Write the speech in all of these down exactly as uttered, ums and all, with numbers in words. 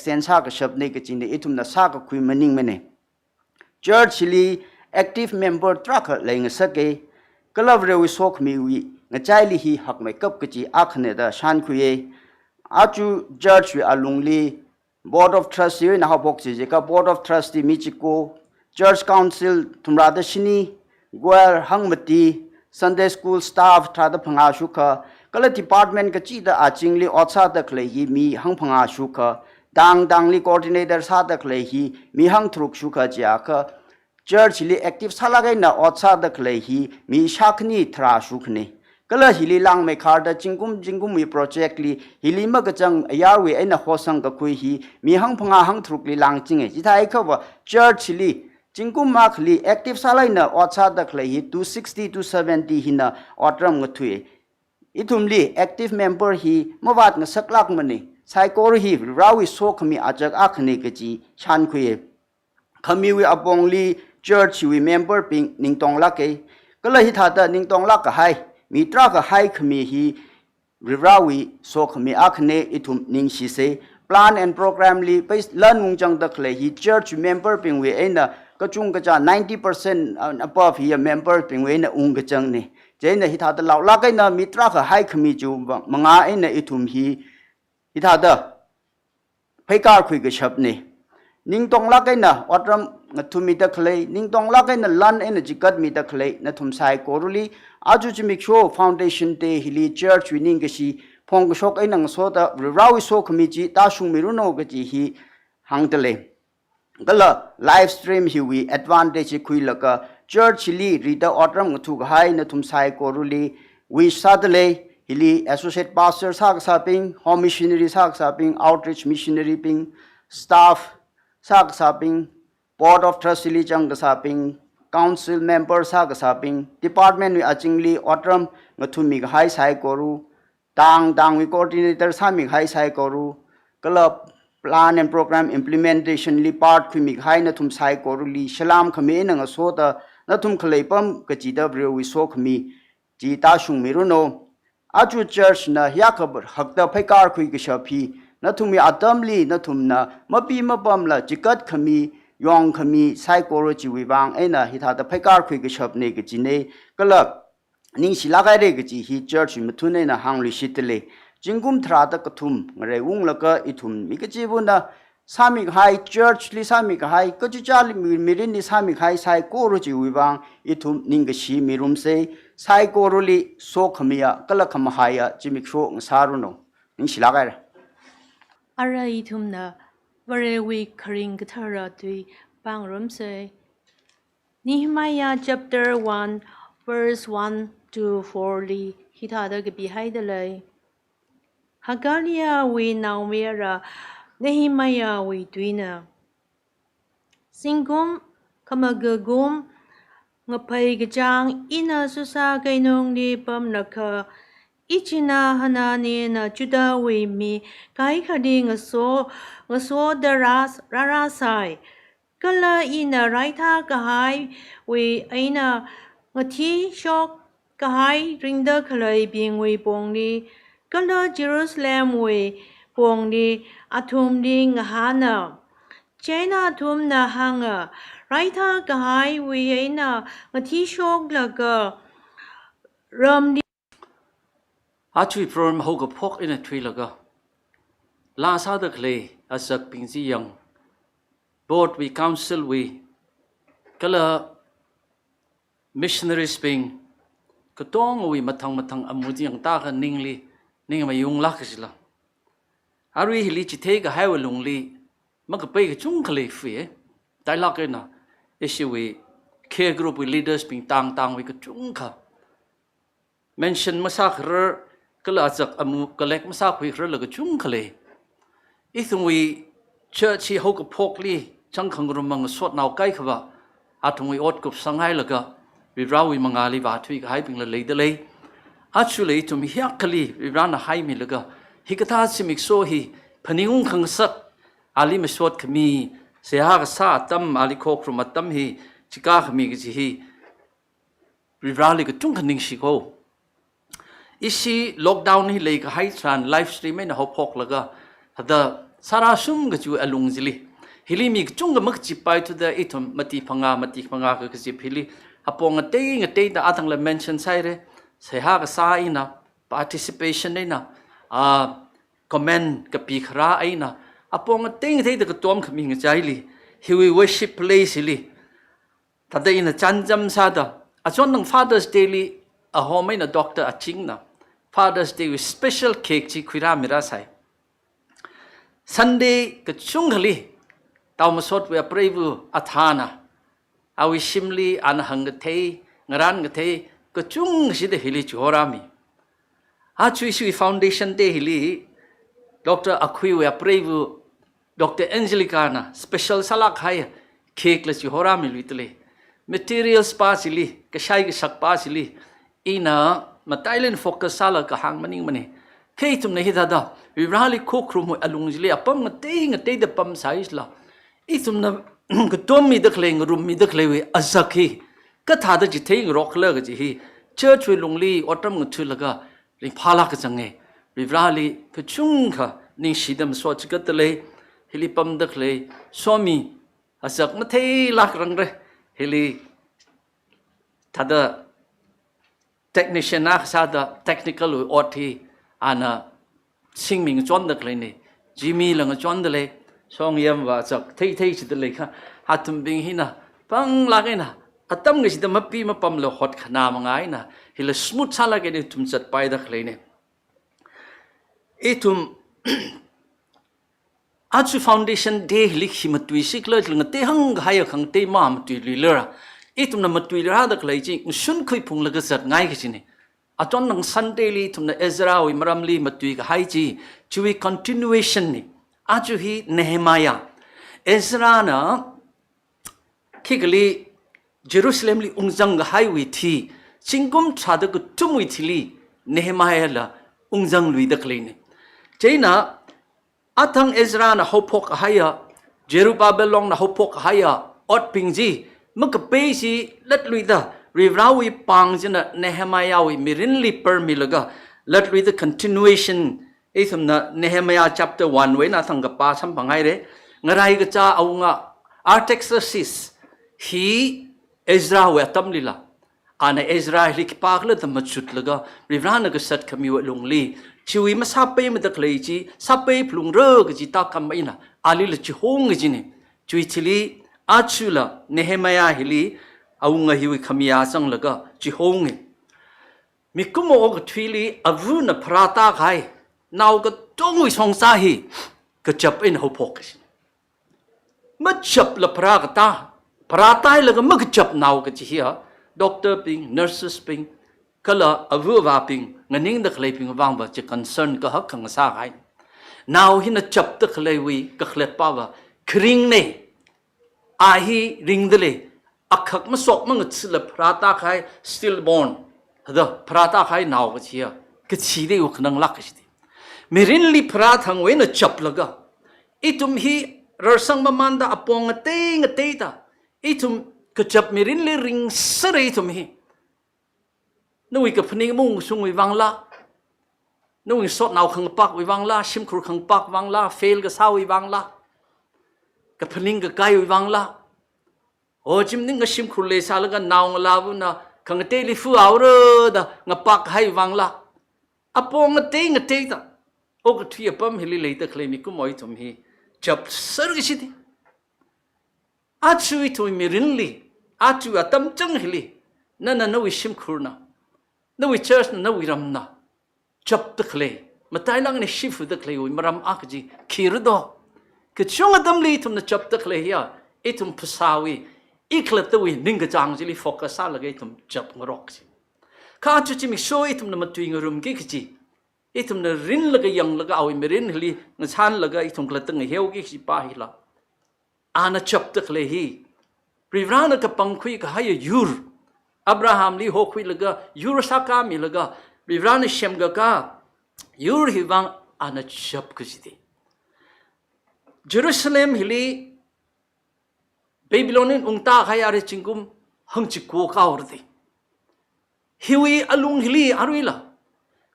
extend sākashapna kajina, ithumna sākakhui maningmana. Church li active member tarākha leingasaka, kala Varewui sokhamiwui ngachaili hi hakmeikap kaji akhana da shānkhuiya. Aja church wui alungli Board of Trustee eina haophok chiakha, Board of Trustee mi chiko, Church Council thumrāda shini, choir hangmati, Sunday school staff tharāda phangā shukha, kala department kachida achingli ot sāda khalei hi mi hangphangā shukha, tang tangli coordinator sāda khalei hi mi hangtharuk shukha chiakha, church li active sālāk eina ot sāda khalei hi mi shākhani tharā shukhana. Kala hili langmeikharda zingkum zingkumwui project li hili makachang ayarwui eina hosang kakhui hi mi hangphangā hangtharukli langchinga. Chithākha va church li zingkum akhali active sālāk eina ot sāda khalei hi two sixty, two seventy hina otram ngathui. Ithumli active member hi mavātngasaklākmana. Saikora hi Varewui sokhami ajak akhana kaji shānkhuiya. Khamiwui apongli church wui member bing ningtonglāka. Kala hithāda ningtonglāk kahai, mi tarākha haikhami hi Varewui sokhami akhana, ithum ningshisa. Plan and program li pheisā lan ungzangda khalei hi church member bingwui eina kachungkha ninety percent and above hi member bingwui eina ungkachangna. Chieina hithāda laolāk eina mi tarākha haikhami chiwui mangā eina ithum hi hithāda pheikār khuikashapna. Ningtonglāk eina otram ngathumida khalei, ningtonglāk eina lan eina chikatmida khalei nathum saikorali, aja zimiksho Foundation Day hili church wui ningkashi phongkashok eina ngasoda Varewui sokhami chi tāshungmiranu kaji hi hāngdalei. Kala live stream hiwui advantage khuilaga church li rida otram ngathu kahai nathum saikorali wish sādalei. Hili associate pastor sākasābing, home missionary sākasābing, outreach missionary bing, staff sākasābing, Board of Trustee li zangkasābing, council member sākasābing, department wui azingli otram ngathumi kahai saikora, tang tangwui coordinator sāmi kahai saikora, kala plan and program implementation li part khuimi kahai nathum saikorali salam khami eina ngasoda nathum khalei apam kachida Varewui sokhami chi tāshungmiranu. Aja church na hiyākha hakda pheikār khuikashap hi nathumwui atamli nathumna mapi mapamla chikat khami, yong khami saikora chiwui vang eina hithāda pheikār khuikashapna kajina. Kala ningshilāk haira kaji hi church wui mathun eina hāngluishitdalei. Zingkum tharāda kathum ngareiunglaga ithum mi kachivana sāmi kahai, church li sāmi kahai, kachichāli mi, mirinli sāmi kahai saikora chiwui vang ithum ningkashi mirumsa. Saikorali sokhamiya kala khamahaiya zimiksho ngasāranu. Ningshilāk haira. Ara ithumna Varewui kharing kathara tui pāngarumsa. Nehemiah chapter one, verse one to four li hithāda kapihaidalei. Hagaliahwui naomayara Nehemiahwui tuina. Zingkum khamagakum ngaphei kachāng ina Susa keinungli pamlakha, ichinā Hananina Judahwui mi kaikhali ngaso, ngasoda rā, rārāsai. Kala ina raithā kahaiwui eina ngathishok kahai ringda khaleibingwui pongli, kala Jerusalemwui pongli athumli ngahāna. Chieina athumna hānga, raithā kahaiwui eina ngathishok laga ramli Aja program haokaphok eina thuilaga, laa sāda khalei azakbing chi yang, board wui, council wui, kala missionaries bing, katongawui mathang mathang amu chi yang tākha ningli, ning mayunglāk kajila. Arui hili chithei kahaiwui lungli, makapai kachungkha leifui, eh. Tailāk eina, ishiwui care group wui leaders bing tang tangwui kachungkha mention masākharar, kala azak amu collect masākhuikhararla kachungkha lei. Ithumwui church hi haokaphokli changkhangarum mangasotnao kaikhava, athumwui ot kupsanghailaga, Varivarāwui mangāli vāthui kahaibingla leidalei. Aja lei ithum hiyākhali Varivarāna haimilaga, hikathā zimiksho hi phaningungkhangasak, ali masot khami, seihā kasā atam, ali khokharum atam hi chikākhami kaji hi, Varivarāli kachungkha ningshiko. Ishi lockdown hi leikahai tharan live stream eina haophoklaga, hithāda Sārāshung kachi alung chili, hili mi kachungkha makachipai thuda ithum mati phangā, mati phangā kakazip hili, apong ngatei ngateida athangla mention sāhaira, seihā kasā eina, participation eina, ah, comment kapi kharā eina, apong ngatei ngateida katom khami ngachaili, hiwui worship place hili, thāda ina chānjam sāda, achonnang Father's Day li, ahom eina Doctor Achingna, Father's Day wui special cake chi khuirāmi rāsai. Sunday kachungkhali, Taumasotwui apreiva athāna, awui shimli ana hāngkathei, ngarānkathei, kachungkha shida hili chihorāmi. Aja ishiwui Foundation Day hili, Doctor Akhuiwui apreiva, Doctor Angelica na special sālāk kahai cake la chihorāmiluidalei. Materials pa chili, kashai kashak pa chili, ina matailāk eina focus sālaga kahāng maningmana. Kha ithumna hithāda, Varivarāli khokharumwui alung chili apam ngatei ngateida pamsāsālala, ithumna katommida khalei, ngarummida khaleiwui azak hi kathāda chitheingarok khala kaji hi, church wui lungli otram ngathalaga ringphālāk kachanga. Varivarāli kachungkha ningshida masot chigatdalei, hili pamda khalei somi azak matheilākrangra, hili thāda technician akha sāda technical wui ot hi ana singmi ngachonda khaleina, Jimmy la ngachondalei, Songyamva azak theithei chidalei kha, athumbing hina panglāk eina, atam kachida mapi mapamla hotkhanā manga eina, hila smooth sālaga ithum zatpaida khaleina. Ithum aja Foundation Day hili khi matuisi khala, ngatei hāngkahai khangatei mamatuiluilara, ithumna matuirāda khalei chi ngasunkhui phunglaga zatngai kachina. Achonnang Sunday li ithumna Ezra wui maramli matuikahai chi, chiwui continuation na. Aja hi Nehemiah. Ezra na khikali Jerusalem li ungzang kahaiwui thi, zingkum tharāda kathumwui thili Nehemiah la ungzangluida khaleina. Chieina athang Ezra na haophok kahaiya, Zerubbabel long na haophok kahaiya otbing chi makapei chi latluida, Varivarāwui pāng china Nehemiah wui mirinli parmilaga latluida continuation, ithumna Nehemiah chapter one wui eina thang kapā samphanghaira. Ngaraikachā awunga Artaxerxes hi Ezra wui atamlila, ana Ezra hili khipākhala da machutlaga, Varivarāna kasat khamiwui lungli, chiwui masāpaimada khalei chi sāpai phalungra kaji tākam eina alila chihong kajina. Chiwui thili, ajala Nehemiah hili awunga hiwui khamiya zanglaga chihonga. Mikumo okathuili avana pharātākahai nao katongwui shongzā hi kachap eina haophok kaji. Machapla pharākatā, pharātāhailaga makachap nao kaji hiya, doctor bing, nurses bing, kala ava avābing, nganingda khaleibing vangva chi concern kahak khangasā kahai. Nao hina chapda khaleiwui kakhalatpava kharingna. A hi ringdalei, akhak masok mangathatla pharātākahai stillborn, thāda pharātākahai nao kachiya, kachida yu khananglāk kachida. Mirinli pharāthangwui eina chaplaga, ithum hi rarsang mamanda apong ngatei ngateida, ithum kachap mirinli ringserra ithum hi. Nawui kaphaning maungshungwui vangla, nawui sotnao khangapākwui vangla, shimkhur khangapāk vangla, fail kasāwui vangla, kaphaning kakaiwui vangla, o chimning kashimkhur leisālaga nao ngalāvana khangateili fuhaora da ngapākhai vangla, apong ngatei ngateida, okathui apam hili leida khalei mikumo ithum hi chapser kachida. Aja ithum mirinli, aja atam chang hili, nana nawui shimkhurna, nawui church na, nawui ramna chapda khalei, matailāk eina shifuda khaleiwui maram akha chi khira do? Kachungkha atamli ithumna chapda khalei hiya, ithum phasāwui, ikhalattawui ningkachāng chili focus sālaga ithum chapngarok kaji. Kha aja zimiksho ithumna matuingarumki kaji, ithumna rinlaga yanglaga awui mirin hili ngasanlaga ithum khalatta ngaheoki kaji pa hila, ana chapda khalei hi, Varivarāna kapangkhui kahaiya yur, Abrahamli hokhuilaga yur sākāmilaga, Varivarāna semkakā yur hi vang ana chap kachida. Jerusalem hili Babylon eina ungtākahai arui zingkum hangchikou kahaora da. Hiwui alung hili aruila,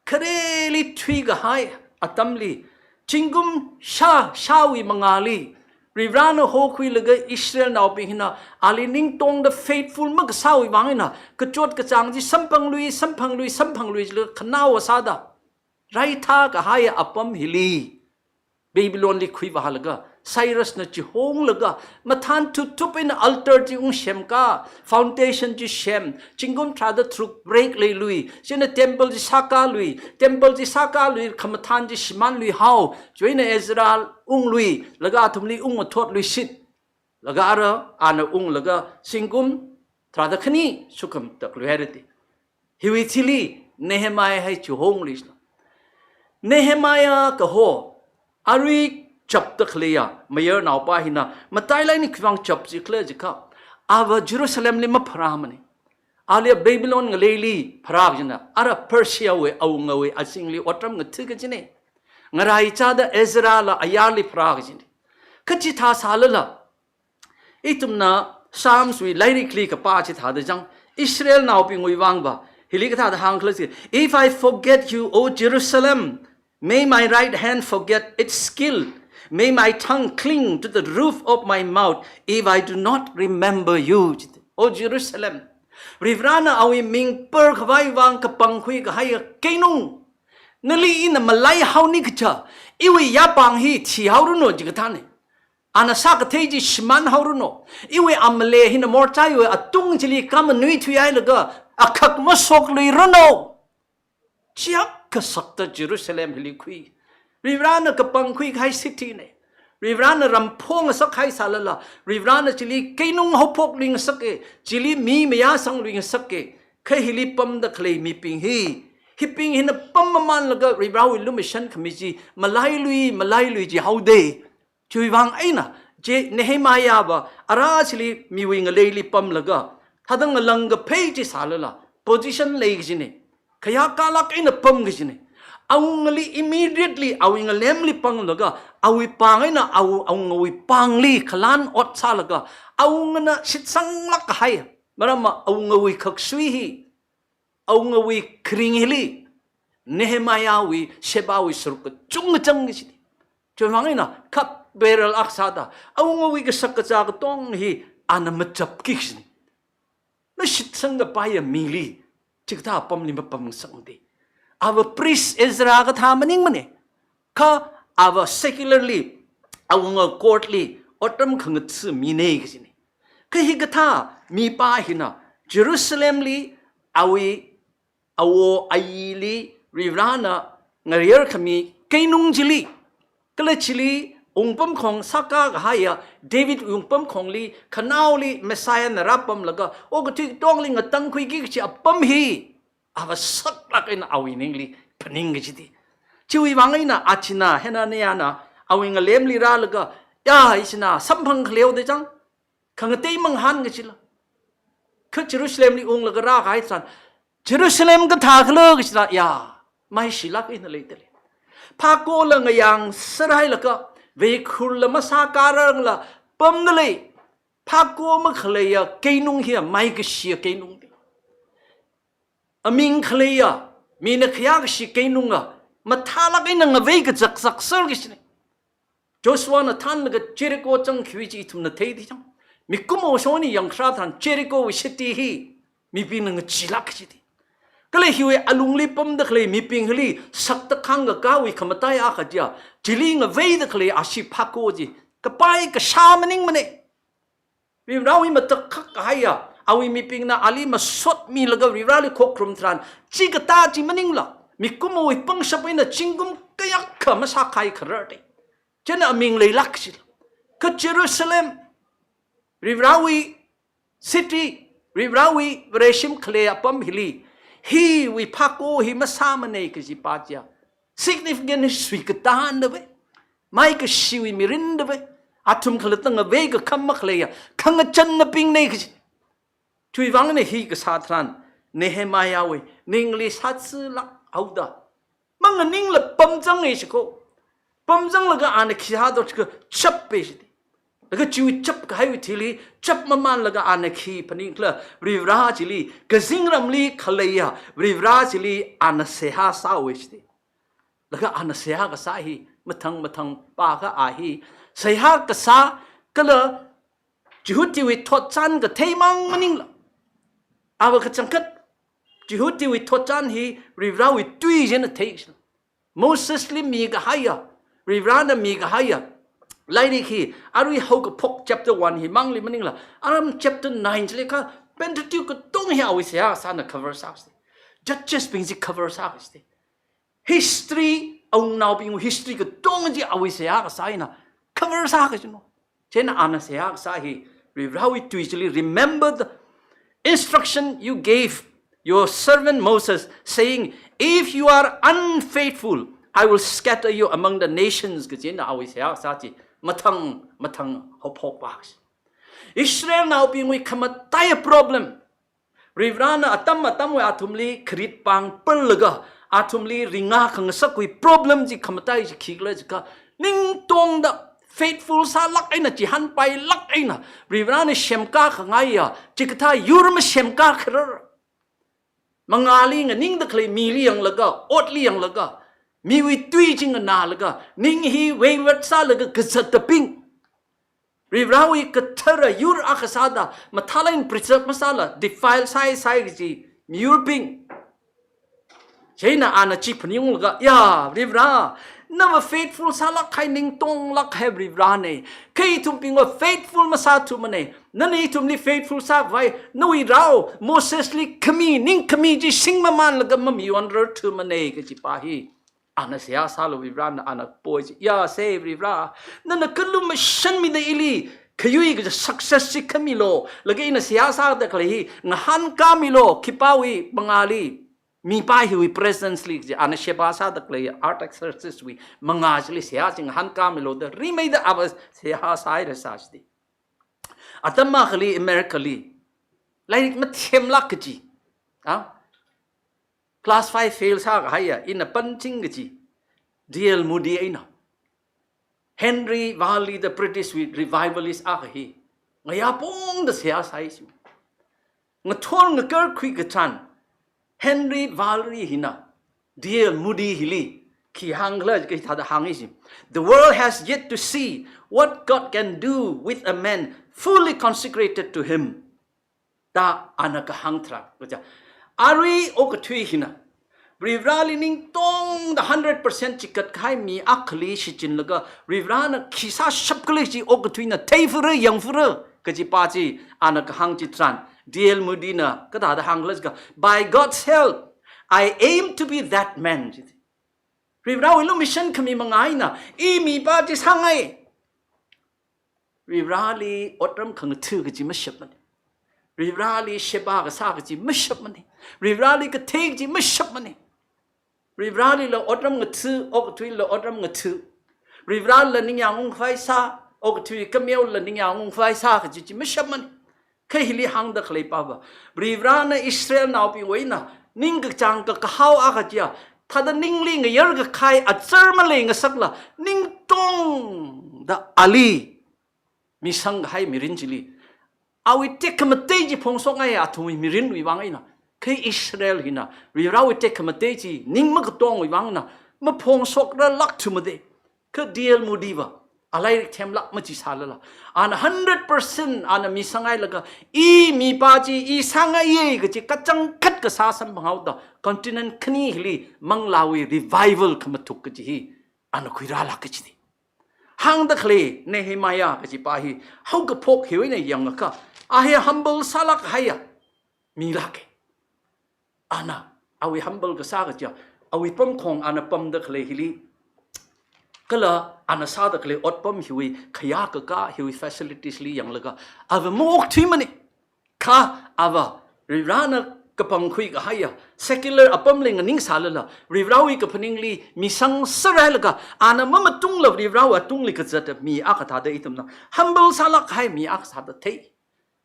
khareli thuikahai atamli, Zingkum shā, shāwui mangāli, Varivarana hokhuilaga Israelnaobing hina, ali ningtongda faithful makasāwui vang eina, kachot kachāng chi samphanglui, samphanglui, samphanglui jilaga khanaowa sāda, raithā kahai apam hili, Babylonli khuivālaga, Cyrusna chihonglaga, mathān thuthup eina altar chi ungsemka, foundation chi sem, zingkum tharāda tharuk break leilui, chieina temple chi sākalui, temple chi sākalui, khamathān chi shimānlui hao, chieina Ezra unglui, laga athumli ungmathotluishit, laga ara ana unglaga zingkum tharāda khani sukhamatakluihaira ti. Hiwui thili Nehemiah hi chihongluishila. Nehemiah kaho, arui chapda khaleiya mayarnaopa hina, matailāk eina khiwuivang chap jikhala jiakha, ava Jerusalemli mapharāmana. Ali Babylon ngaleili pharā kajina, ara Persiawui awungawui azingli otram ngatha kajina. Ngaraichāda Ezrala ayarli pharā kajina. Kha chithā sālala, ithumna Psalmswui lairikli kapā chithāda jang, Israelnaobingwui vangva, hili kathāda hāngkhala jiakha, "If I forget you, O Jerusalem, may my right hand forget its skill. May my tongue cling to the roof of my mouth if I do not remember you." O Jerusalem, Varivarana awui ming par khavai vang kapangkhui kahaiya keinung, nali ina malaihaoni kaja, iwui yapāng hi thihaoranu jikathāna. Ana sākathei chi shimānhaoranu. Iwui amale hina morchaiwui atung chili kamanuithuihailaga akhak masokluiranu. Chiakha sakta Jerusalem hili khui. Varivarana kapangkhui kahai city na. Varivarana ramphong ngasakhai sālala, Varivarana chili keinung haophoklui ngasaka, chili mi mayāsanglui ngasaka. Kha hili pamda khalei mibing hi, hibing hina pam mamānlaga Varivarawui lumashan khami chi malailui, malailui jihaoda. Chiwui vang eina, chi Nehemiahva ara chili miwui ngaleili pamlaga, thāda ngalang kaphei chi sālala, position lei kajina. Khayākalāk eina pam kajina. Awungali immediately awui ngalemli panglaga, awui pāng eina awu, awungawui pāngli khalān ot sālaga, awungana shitsanglāk kahai. Maramva awungawui khaksui hi, awungawui kharing hili, Nehemiahwui shebāwui saruk kachungkha zang kajina. Chiwui vang eina cup bearer akha sāda, awungawui kashak kazā katonga hi ana machapki kajina. Mashitsang kapaiya mili, chikathā apamli mapamngasakmana. Ava priest Ezra kathā maningmana. Kha ava secularly, awunga courtli, otram khangatha mina kajina. Kha hikathā mipā hina, Jerusalemli, awui, awo ayili, Varivarana ngayar khami keinung chili, kala chili wungpamkhong sāka kahaiya, Davidwui wungpamkhongli, khanaoli Messiahna rāpamlaga, okathui katongli ngatangkhuiki kachi apam hi, ava saklāk eina awui ningli phaning kajina. Chiwui vang eina achina Hananiahna awui ngalemli rālaga, ya, ichina samphang khaleo da jang, khangatei mangahān kajila. Kha Jerusalemli unglaga rākahai tharan, Jerusalem kathā khala kajila, ya, maishilāk eina leidalei. Phākola ngayāngsārhailaga, veikhurla masākararla pamdalei. Phāko makhaleiya keinung hiya maikashiya keinung da. Aming khaleiya, mina khayākashi keinunga, mathālāk eina ngavei kazakzakser kajina. Joshuana thānlaga Jericho zangkhui chi ithumna theida jang. Mikumo shongni yangkharā tharan Jerichowui city hi, mibingna ngacheelāk kajina. Kala hiwui alungli pamda khalei mibing hili, sakta khangkakāwui khamatai akha chiya, chili ngaveida khalei ashi phāko chi, kapai kashā maningmana. Varivarawui matakhak kahaiya, awui mibingna ali masotmilaga Varivarali khokharum tharan, chikathā chi maningla, mikumowui pangshap eina zingkum kayākha masākahai kharar da. Chieina aming leilāk kajila. Kha Jerusalem, Varivarawui city, Varivarawui Vareshim khalei apam hili, hiwui phāko hi masāmana kajipa chiya, significant hi suikatanda ve, maikashiwui mirinda ve, athum khalatta ngavei kakham makhaleiya, khangachannabingna kaji. Chiwui vangna hi kasā tharan, Nehemiahwui ningli sātsilāk haoda, manganingla pamzanga shiko. Pamzanglaga ana khi sādo jiakha chapa shiti. Laga chiwui chapkahaiwui thili, chap mamānlaga ana khi phaningkhala, Varivara chili, kazingramli khaleiya Varivara chili ana seihā sāhaowa shiti. Laga ana seihā kasā hi, Mathang mathang pākha a hi seihā kasā kala Jihudiwui thotchan kathei mang maningla, ava kachangkhat Jihudiwui thotchan hi Varivarāwui tui china thei. Mosesli mikahaiya, Varivarāna mikahaiya lairik hi, arui Haokaphok chapter one hi mangli maningla, aram chapter nine chili kha Pentateuch katonga hi awui seihā kasāna cover sākasi. Judges bing chi cover sākasi. History, awungnaobing history katonga chi awui seihā kasā eina cover sākajina. Chieina ana seihā kasā hi, Varivarāwui tui chili, "Remember the instruction you gave your servant Moses, saying, 'If you are unfaithful, I will scatter you among the nations,'" kaji eina awui seihā kasā chi mathang mathang haophok pākasi. Israelnaobingwui khamataiya problem, Varivarāna atam atamwui athumli kharit pāng pellaga, athumli ringa khangasakwui problem chi khamataiya chi khikhala jiakha, ningtongda faithful sālāk eina, chihānpailāk eina Varivarāna semkā khangaiya chikathā yur masemkā kharar. Mangāli nganingda khalei mili yanglaga, otli yanglaga, miwui tui chi nganālaga, ning hi wayward sālaga kazatabing, Varivarāwui kathara yur akha sāda mathālāk eina preserve masāla defile sāi sāi kaji miyurbing. Chieina ana chi phaningunglaga, "Ya, Varivarā, nava faithful sālāk kahai, ningtonglāk kahai Varivarāna. Kha ithumbingva faithful masāthumana. Nana ithumli faithful sākhavai nawui rao Mosesli khami, ningkhami chi singmamānlaga mamiwon rarthumana," kaji pā hi ana seihā sālaga Varivarāna ana poi chi, "Ya, se Varivarā, nana kalumashanmida ili khayui kaja success chi khamilu, laga ina seihā sāda khalei hi ngahānkāmilu, khipāwui mangāli, mipā hiwui presence li," kaji ana sheba sāda khalei Artaxerxes wui mangā chili seihā chi ngahānkāmilu da rimeida ava seihā sāhaira sāshidi. Atam akhali America li lairik mathemlāk kaji, ha? Class five fail sākahaiya, ina panching kaji D L Moody eina Henry Varley da British wui revivalist akha hi ngayā pongda seihā sāi si. Ngathor ngakarkhui kathan Henry Varley hina D L Moody hili khi hāngkhala kaji thāda hāngi si. "The world has yet to see what God can do with a man fully consecrated to him," da ana kahāng tharan. Kaja, arui okathui hina Varivarāli ningtongda hundred percent chikat kahai mi akhali shichinlaga Varivarāna khi sāshapkhala chi okathuina theifura, yangfura kaji pā chi ana kahāng chi tharan, D L Moody na kathāda hāngkhala jiakha, "By God's help, I aim to be that man," ji. Varivarāwui lumashan khami mangā eina i mipā chi sāngai. Varivarāli otram khangatha kaji mashapmana. Varivarāli sheba kasā kaji mashapmana. Varivarāli kathei kaji mashapmana. Varivarālila otram ngatha, okathuila otram ngatha. Varivarāla ningyāng ungkhavai sā, okathui kameola ningyāng ungkhavai sā kaji chi mashapmana. Kha hili hāngda khalei pāva, Varivarāna Israelnaobingwui eina ningkachāng kakahao akha chiya, thāda ningli ngayar kakhai achar maleingasakla, ningtongda ali misang kahai mirin chili awui tekhamatei chi phongshokngai, athumwui mirinwui vang eina. Kha Israel hina Varivarāwui tekhamatei chi ning makatongwui vang eina maphongshokralākthumade. Kha D L Moody va, a lairik themlāk machi sālala, ana hundred percent ana mi sāngailaga, i mipā chi i sāngaiya kaji kachangkhat kasā samphanghaoda, continent khani hili manglāwui revival khamathuk kaji hi ana khuirālāk kajina. Hāngda khalei Nehemiah kaji pā hi, Haokaphok hiwui eina yangakha, a hi humble sālāk kahaiya milāka. Ana, awui humble kasā kaja, awui pamkhong ana pamda khalei hili, kala ana sāda khalei otpam hiwui khayā kakā hiwui facilities li yanglaga, ava maokthuimana. Kha ava Varivarāna kapangkhui kahaiya secular apamli nganingsālala, Varivarāwui kaphaningli misang sārailaga, ana mamatungla Varivarāwui atungli kazata mi akha thāda ithumna humble sālāk kahai mi akha sāda thei.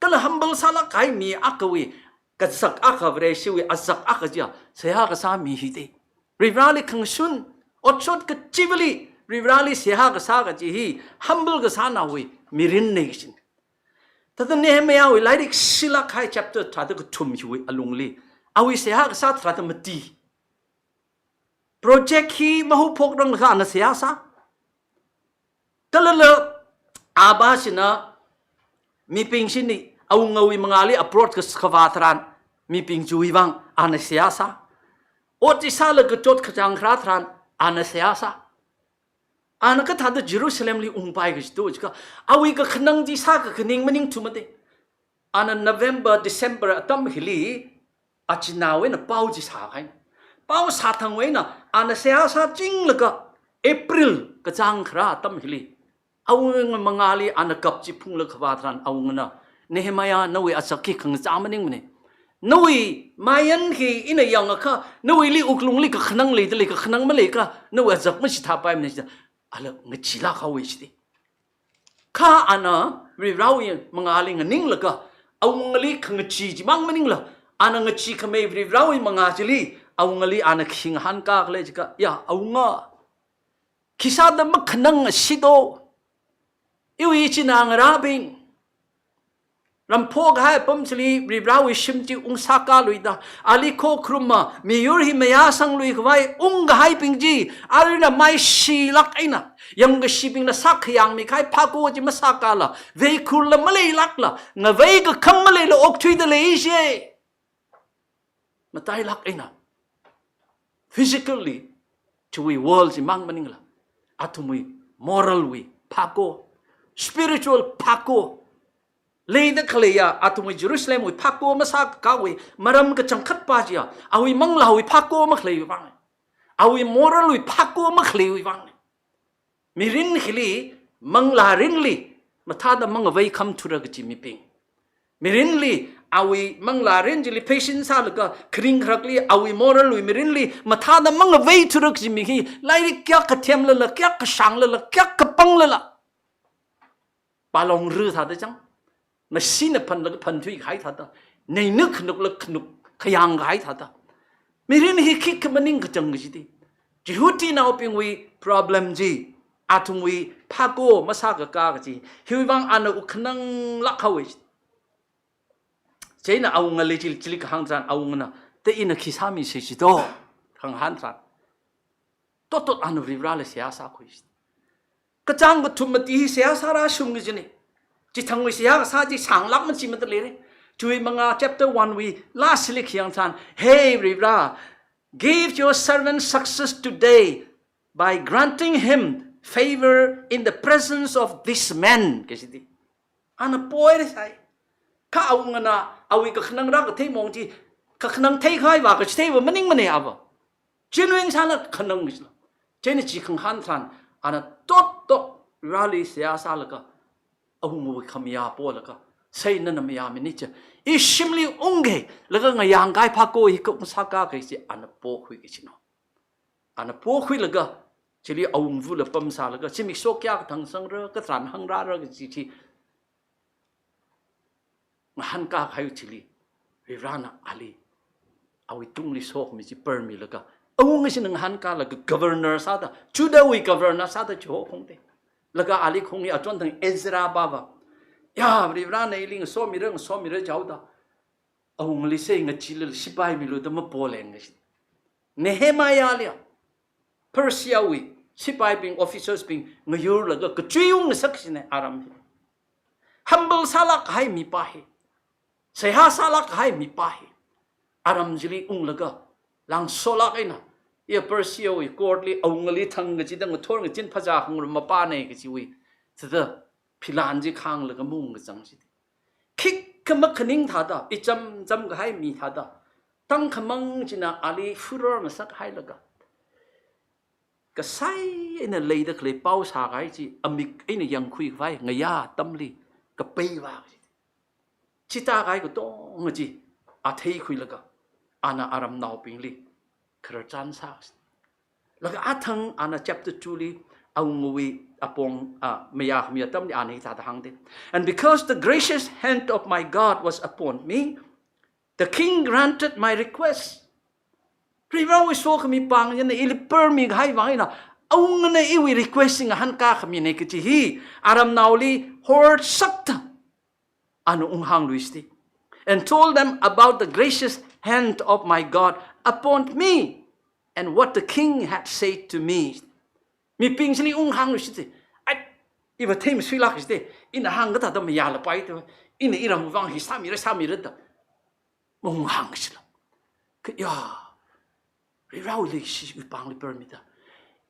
Kala humble sālāk kahai mi akhawui kazak akha, Vareshiwui azak akha chiya seihā kasā mi hide. Varivarāli khangashun, otshot kachivali Varivarāli seihā kasā kaji hi humble kasānaowui mirinna kajina. Thāda Nehemiahwui lairik shilāk kahai chapter tharāda kathum hiwui alungli, awui seihā kasā tharāda mati. Project hi mahaophokranglakha ana seihā sā. Kala la, aba china mibing china awungawui mangāli approach kas-, kavā tharan, mibing chiwui vang ana seihā sā. Ot chi sālaga chotkachāng kharā tharan, ana seihā sā. Ana kathāda Jerusalemli ungpai kaji to jiakha, awui kakhanang chi sākakhaning maningthumate. Ana November, December atam hili, achinaowui eina pao chi sākahai. Pao sāthangwui eina, ana seihā sāchinglaga, April kachāng kharā atam hili, awunga mangāli ana kap chi phunglaga kavā tharan awungana, "Nehemiah, nawui azak hi khangachā maningmane. Nawui mayan hi ina yangakha, nawuili wuklungli kakhanang leidalei, kakhanang maleikha, nawui azak machithāpaimane," chida, ala ngacheelāk haowe chidi. Kha ana Varivarāwui mangāli nganinglaga, awungali khangachee chimang maningla, ana ngacheekhamei Varivarāwui mangā chili, awungali ana khi ngahānkā khala jiakha, "Ya, awunga, khisāda makhanang ashito? Iwui chinaongarābing ramphokahai apam chili Varivarāwui shim chi ungsākāluida, ali khokharuma, miyur hi mayāsangluikhavai ungkahaibing chi, arui eina maishilāk eina, yangkashibingna sākhayangmikahai phako chi masākāla, veikhurla maleilākla, ngavei kakham maleila okthuida leishi." Matailāk eina, physically, chiwui world chimang maningla, athumwui moral wui phako, spiritual phako, leida khaleiya, athumwui Jerusalemwui phako masākakāwui maram kachangkhatpa chiya, awui manglāwui phako makhaleiwui vang, awui moral wui phako makhaleiwui vang. Mirin hili, manglārinli, mathāda mangavei khamthura kaji mibing. Mirinli, awui manglārin chili patient sālaga, kharing kharakli, awui moral wui mirinli, mathāda mangaveithura kaji mi hi, lairik kayākha themlala, kayākha shānglala, kayākha panglala, palong ru thāda chang, ngasina phanlaga phanthuikahai thāda, neina khanukla khanuk khayāngkahai thāda, mirin hi khikha maningkachang kachidi. Jihudinaobingwui problem chi, athumwui phako masākakā kaji, hiwui vang ana wukhananglāk haowe. Chieina awungali chili, chili kahāng tharan awungana, "Te ina khi sāmisa chito?" khangahān tharan, totot ana Varivarāli seihā sākhui. Kachāng kathum mati hi seihā sārāshung kajine. Chithangwui seihā kasā chi sānglāk machi mata leire. Chiwui mangā chapter one wui last li khayang tharan, "Hey Varivarā, give your servant success today by granting him favor in the presence of this man," kajidi. Ana pohaira sai. Kha awungana, awui kakhanang rākathei mong chi, kakhanang theikhavai vākachitheiva maningmane ava. Genuine sāna khanang kajila. Chieina chi khangahān tharan, ana totot Vareli seihā sālaga, awungawui khamayā polaga, "Sai nana mayāmine chi, ishimli ungke, laga ngayāngkahai phako hi kha ungsākāke," chi ana pokhui kajino. Ana pokhuilaga, chili awungvula pamsālaga, zimiksho kayākha thangsangra, katharan hāngrāra kaji chi ngahānkākahai chili, Varivarana ali, awui tungli sokhami chi permilaga, awunga china ngahānkālaga governor sāda, Judahwui governor sāda chihophungte. Laga ali khongli achonthang Ezra pava, "Ya, Varivarana ili ngasomira, ngasomira," jihaoda, awungali sai ngacheelala sipai milu da mapoleng kaji. Nehemiahli Persiawui sipaibing, officers bing ngayurlaga kachui ungngasak kajine aram hi. Humble sālākkahai mipā hi, seihā sālākkahai mipā hi, aram chili unglaga, langsolāk eina, iya Persiawui court li awungali thang kachida ngathor ngachin phazā khangarum mapāne kajiwui, thāda philan chi khānglaga maungkachang chidi. Khikha makhaning thāda, icham chamkahai mi thāda, tangkhamang china ali furor masakhailaga, kasai eina leida khalei pao sākahai chi amik eina yangkhuikhavai ngayā atamli kapeiva chi. Chithākahai katonga chi a theikhuilaga, ana aramnaobingli khararchan sā. Laga athang ana chapter two li awungawui apong, ah, mayākhami atamli ana hithāda hāngde. "And because the gracious hand of my God was upon me, the king granted my request." Varivarawui sokhami pāng china ili permikahai vang eina, awungana iwui request chi ngahānkākhamine kaji hi aramnaoli horsakta ana unghāngluiside. "And told them about the gracious hand of my God upon me, and what the king had said to me." Mibing chili unghāngluiside. Ai, Iva theimasuilāk jite, ina hāngkathāda mayālapai te, ina iramwui vang hi sāmira, sāmira da. Mung hāngshila. Kha ya, Varivarāwui leishiwui pāngli permida.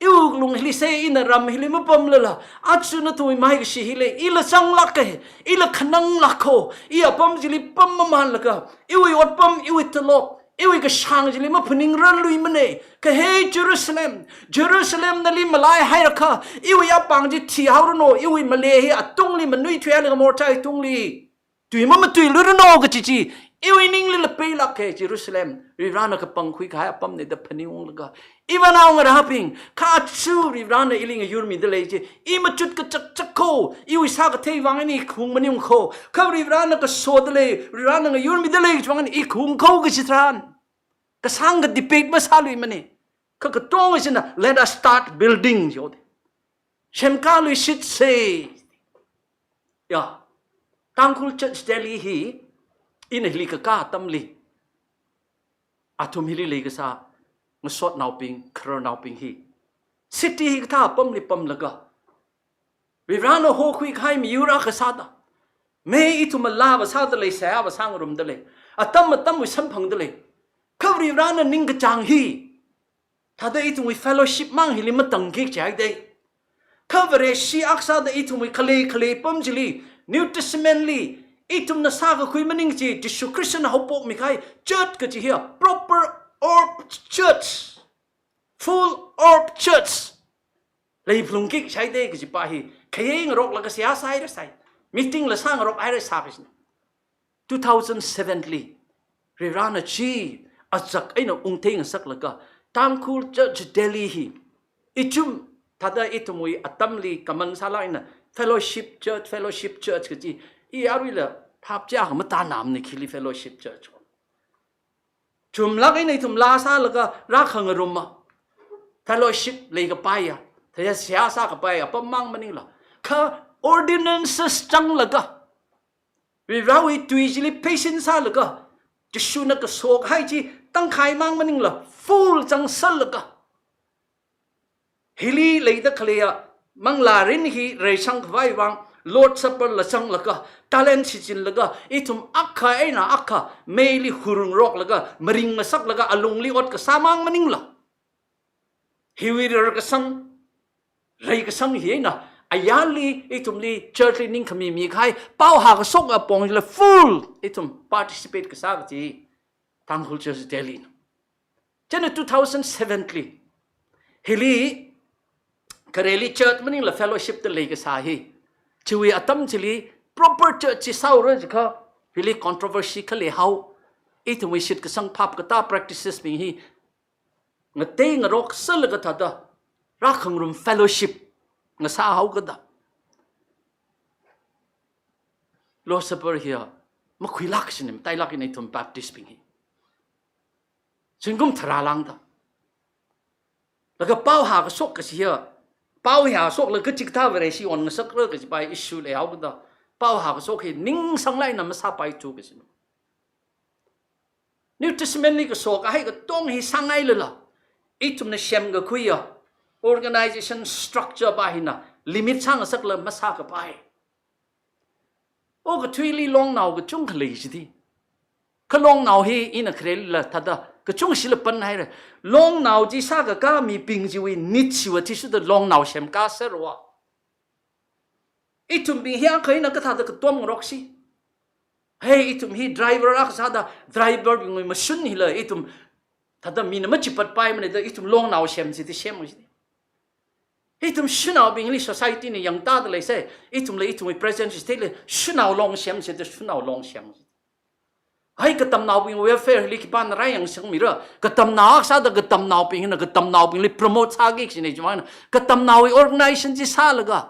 Iwui lung hili se ina ram hili mapamlala, aja nathumwui maikashi hili, ila zanglāka, ila khananglāka, i apam chili pam mamānlaga, iwui otpam, iwui talop, iwui kashāng chili maphaningrarluimana. Kha he Jerusalem, Jerusalem nali malaihairakha, iwui apāng chi thihaoranu, iwui male hi atungli manuithuihailaga mortar tungli tui mamatuiluranu kaji chi, iwui ningli lapeilāka Jerusalem, Varivarāna kapangkhui kahai apamna da phaningunglaga. Iva naongarābing, kha aja Varivarāna ili ngayurmida lei chi, i machut kachakchak kho, iwui sākathei vang eina i khung maningkho, kha Varivarāna kasodalei, Varivarāna ngayurmidalei chiwui vang eina i khungkho kaji tharan, kasāngkha debate masāluimana. Kha katonga china, "Let us start building," jide. Semkāluishitsa. Ya, Tangkhul Church Delhi hi, ina hili kakā atamli, athum hili leikasā ngasotnaobing, khararnaobing hi, city hikathā apamli pamlaga, Varivarāna hokhui kahai miyur akha sāda, mei ithum alava sādalei, seihā va sāngarumdalei, atam atamwui samphangdalei. Kha Varivarāna ningkachāng hi, thāda ithumwui fellowship mang hili matangki kaji haida. Kha Vareshi akha sāda ithumwui khalei khalei apam chili, New Testament li, ithumna sākakhui maning chi, Jishu Khristana haopokmi kahai church kaji hi, a proper orbed church, full orbed church leiphalungki kaji haida kajipa hi, khayei ngaroklaga seihā sāhaira sai, meeting la sāngarokhaira sā kajina. Two thousand seven li, Varivarāna chi achak eina ungthei ngasaklaga, Tangkhul Church Delhi hi, ichum thāda ithumwui atamli kaman sālāk eina fellowship church, fellowship church kaji, i aruila phap chi akha matānamana khili fellowship church. Chumlāk eina ithum laa sālaga rākhangaruma, fellowship leikapaiya, thāda seihā sākapaiya apam mang maningla, kha ordinances zanglaga, Varivarāwui tui chili pheisin sālaga, Jishuna kaso kahai chi tangkhai mang maningla, full zangserlaga, hili leida khaleiya manglārin hi reisang khavai vang, Lord Supper la zanglaga, talent shichinlaga, ithum akha eina akha meili hurungroklaga, maring ngasaklaga, alungli ot kasā mang maningla, hiwui rarkasang, reikasang hi eina, ayarli ithumli church li ningkhami mikahai, paohā kashok apong chila full ithum participate kasā kaji, Tangkhul Church Delhi na. Chieina two thousand seven li, hili, khareli church maningla fellowship da leikasā hi, chiwui atam chili proper church chi sāura jiakha, hili controversy khalei hao, ithumwui shitkasang phap katā practices bing hi ngatei ngarok sālaga thāda rākhangarum fellowship ngasāhaokada, Lord Supper hiya makhuilāk kajina, matailāk eina ithum Baptist bing hi. Zingkum tharā lāngda. Laga paohā kashok kaji hiya, paohā shoklaga kachikathā Vareshi onngasakra kajipa issue leihaokada, paohā kashok hi ningsanglāk eina masāpaithu kajina. New Testament li kaso kahai katonga hi sāngailala, ithumna semkakhuiya organization structure pa hina limit sāngasaklaga masākapai. Okathuili longnao kachungkha lei jida. Kha longnao hi ina kharelila thāda kachungshila panhaira. Longnao chi sākakā mibing chiwui need chiwui athishurda longnao semkāserra. Ithumbing hi akha eina kathāda katom ngaroksi. Hei, ithum hi driver akha sāda, driver bingwui mashun hila ithum thāda mina machipatpaimana da ithum longnao semsi da semsi. Ithum shanaobingli society na yangtāda leisai, ithumla ithumwui present state li shanao long semsi da shanao long semsi. Hai, katamnaobing welfare li khipāna rāyangsangmira, katamnao akha sāda katamnaobing hina katamnaobingli promote sāki kajina, chimang na katamnaowui organization chi sālaga,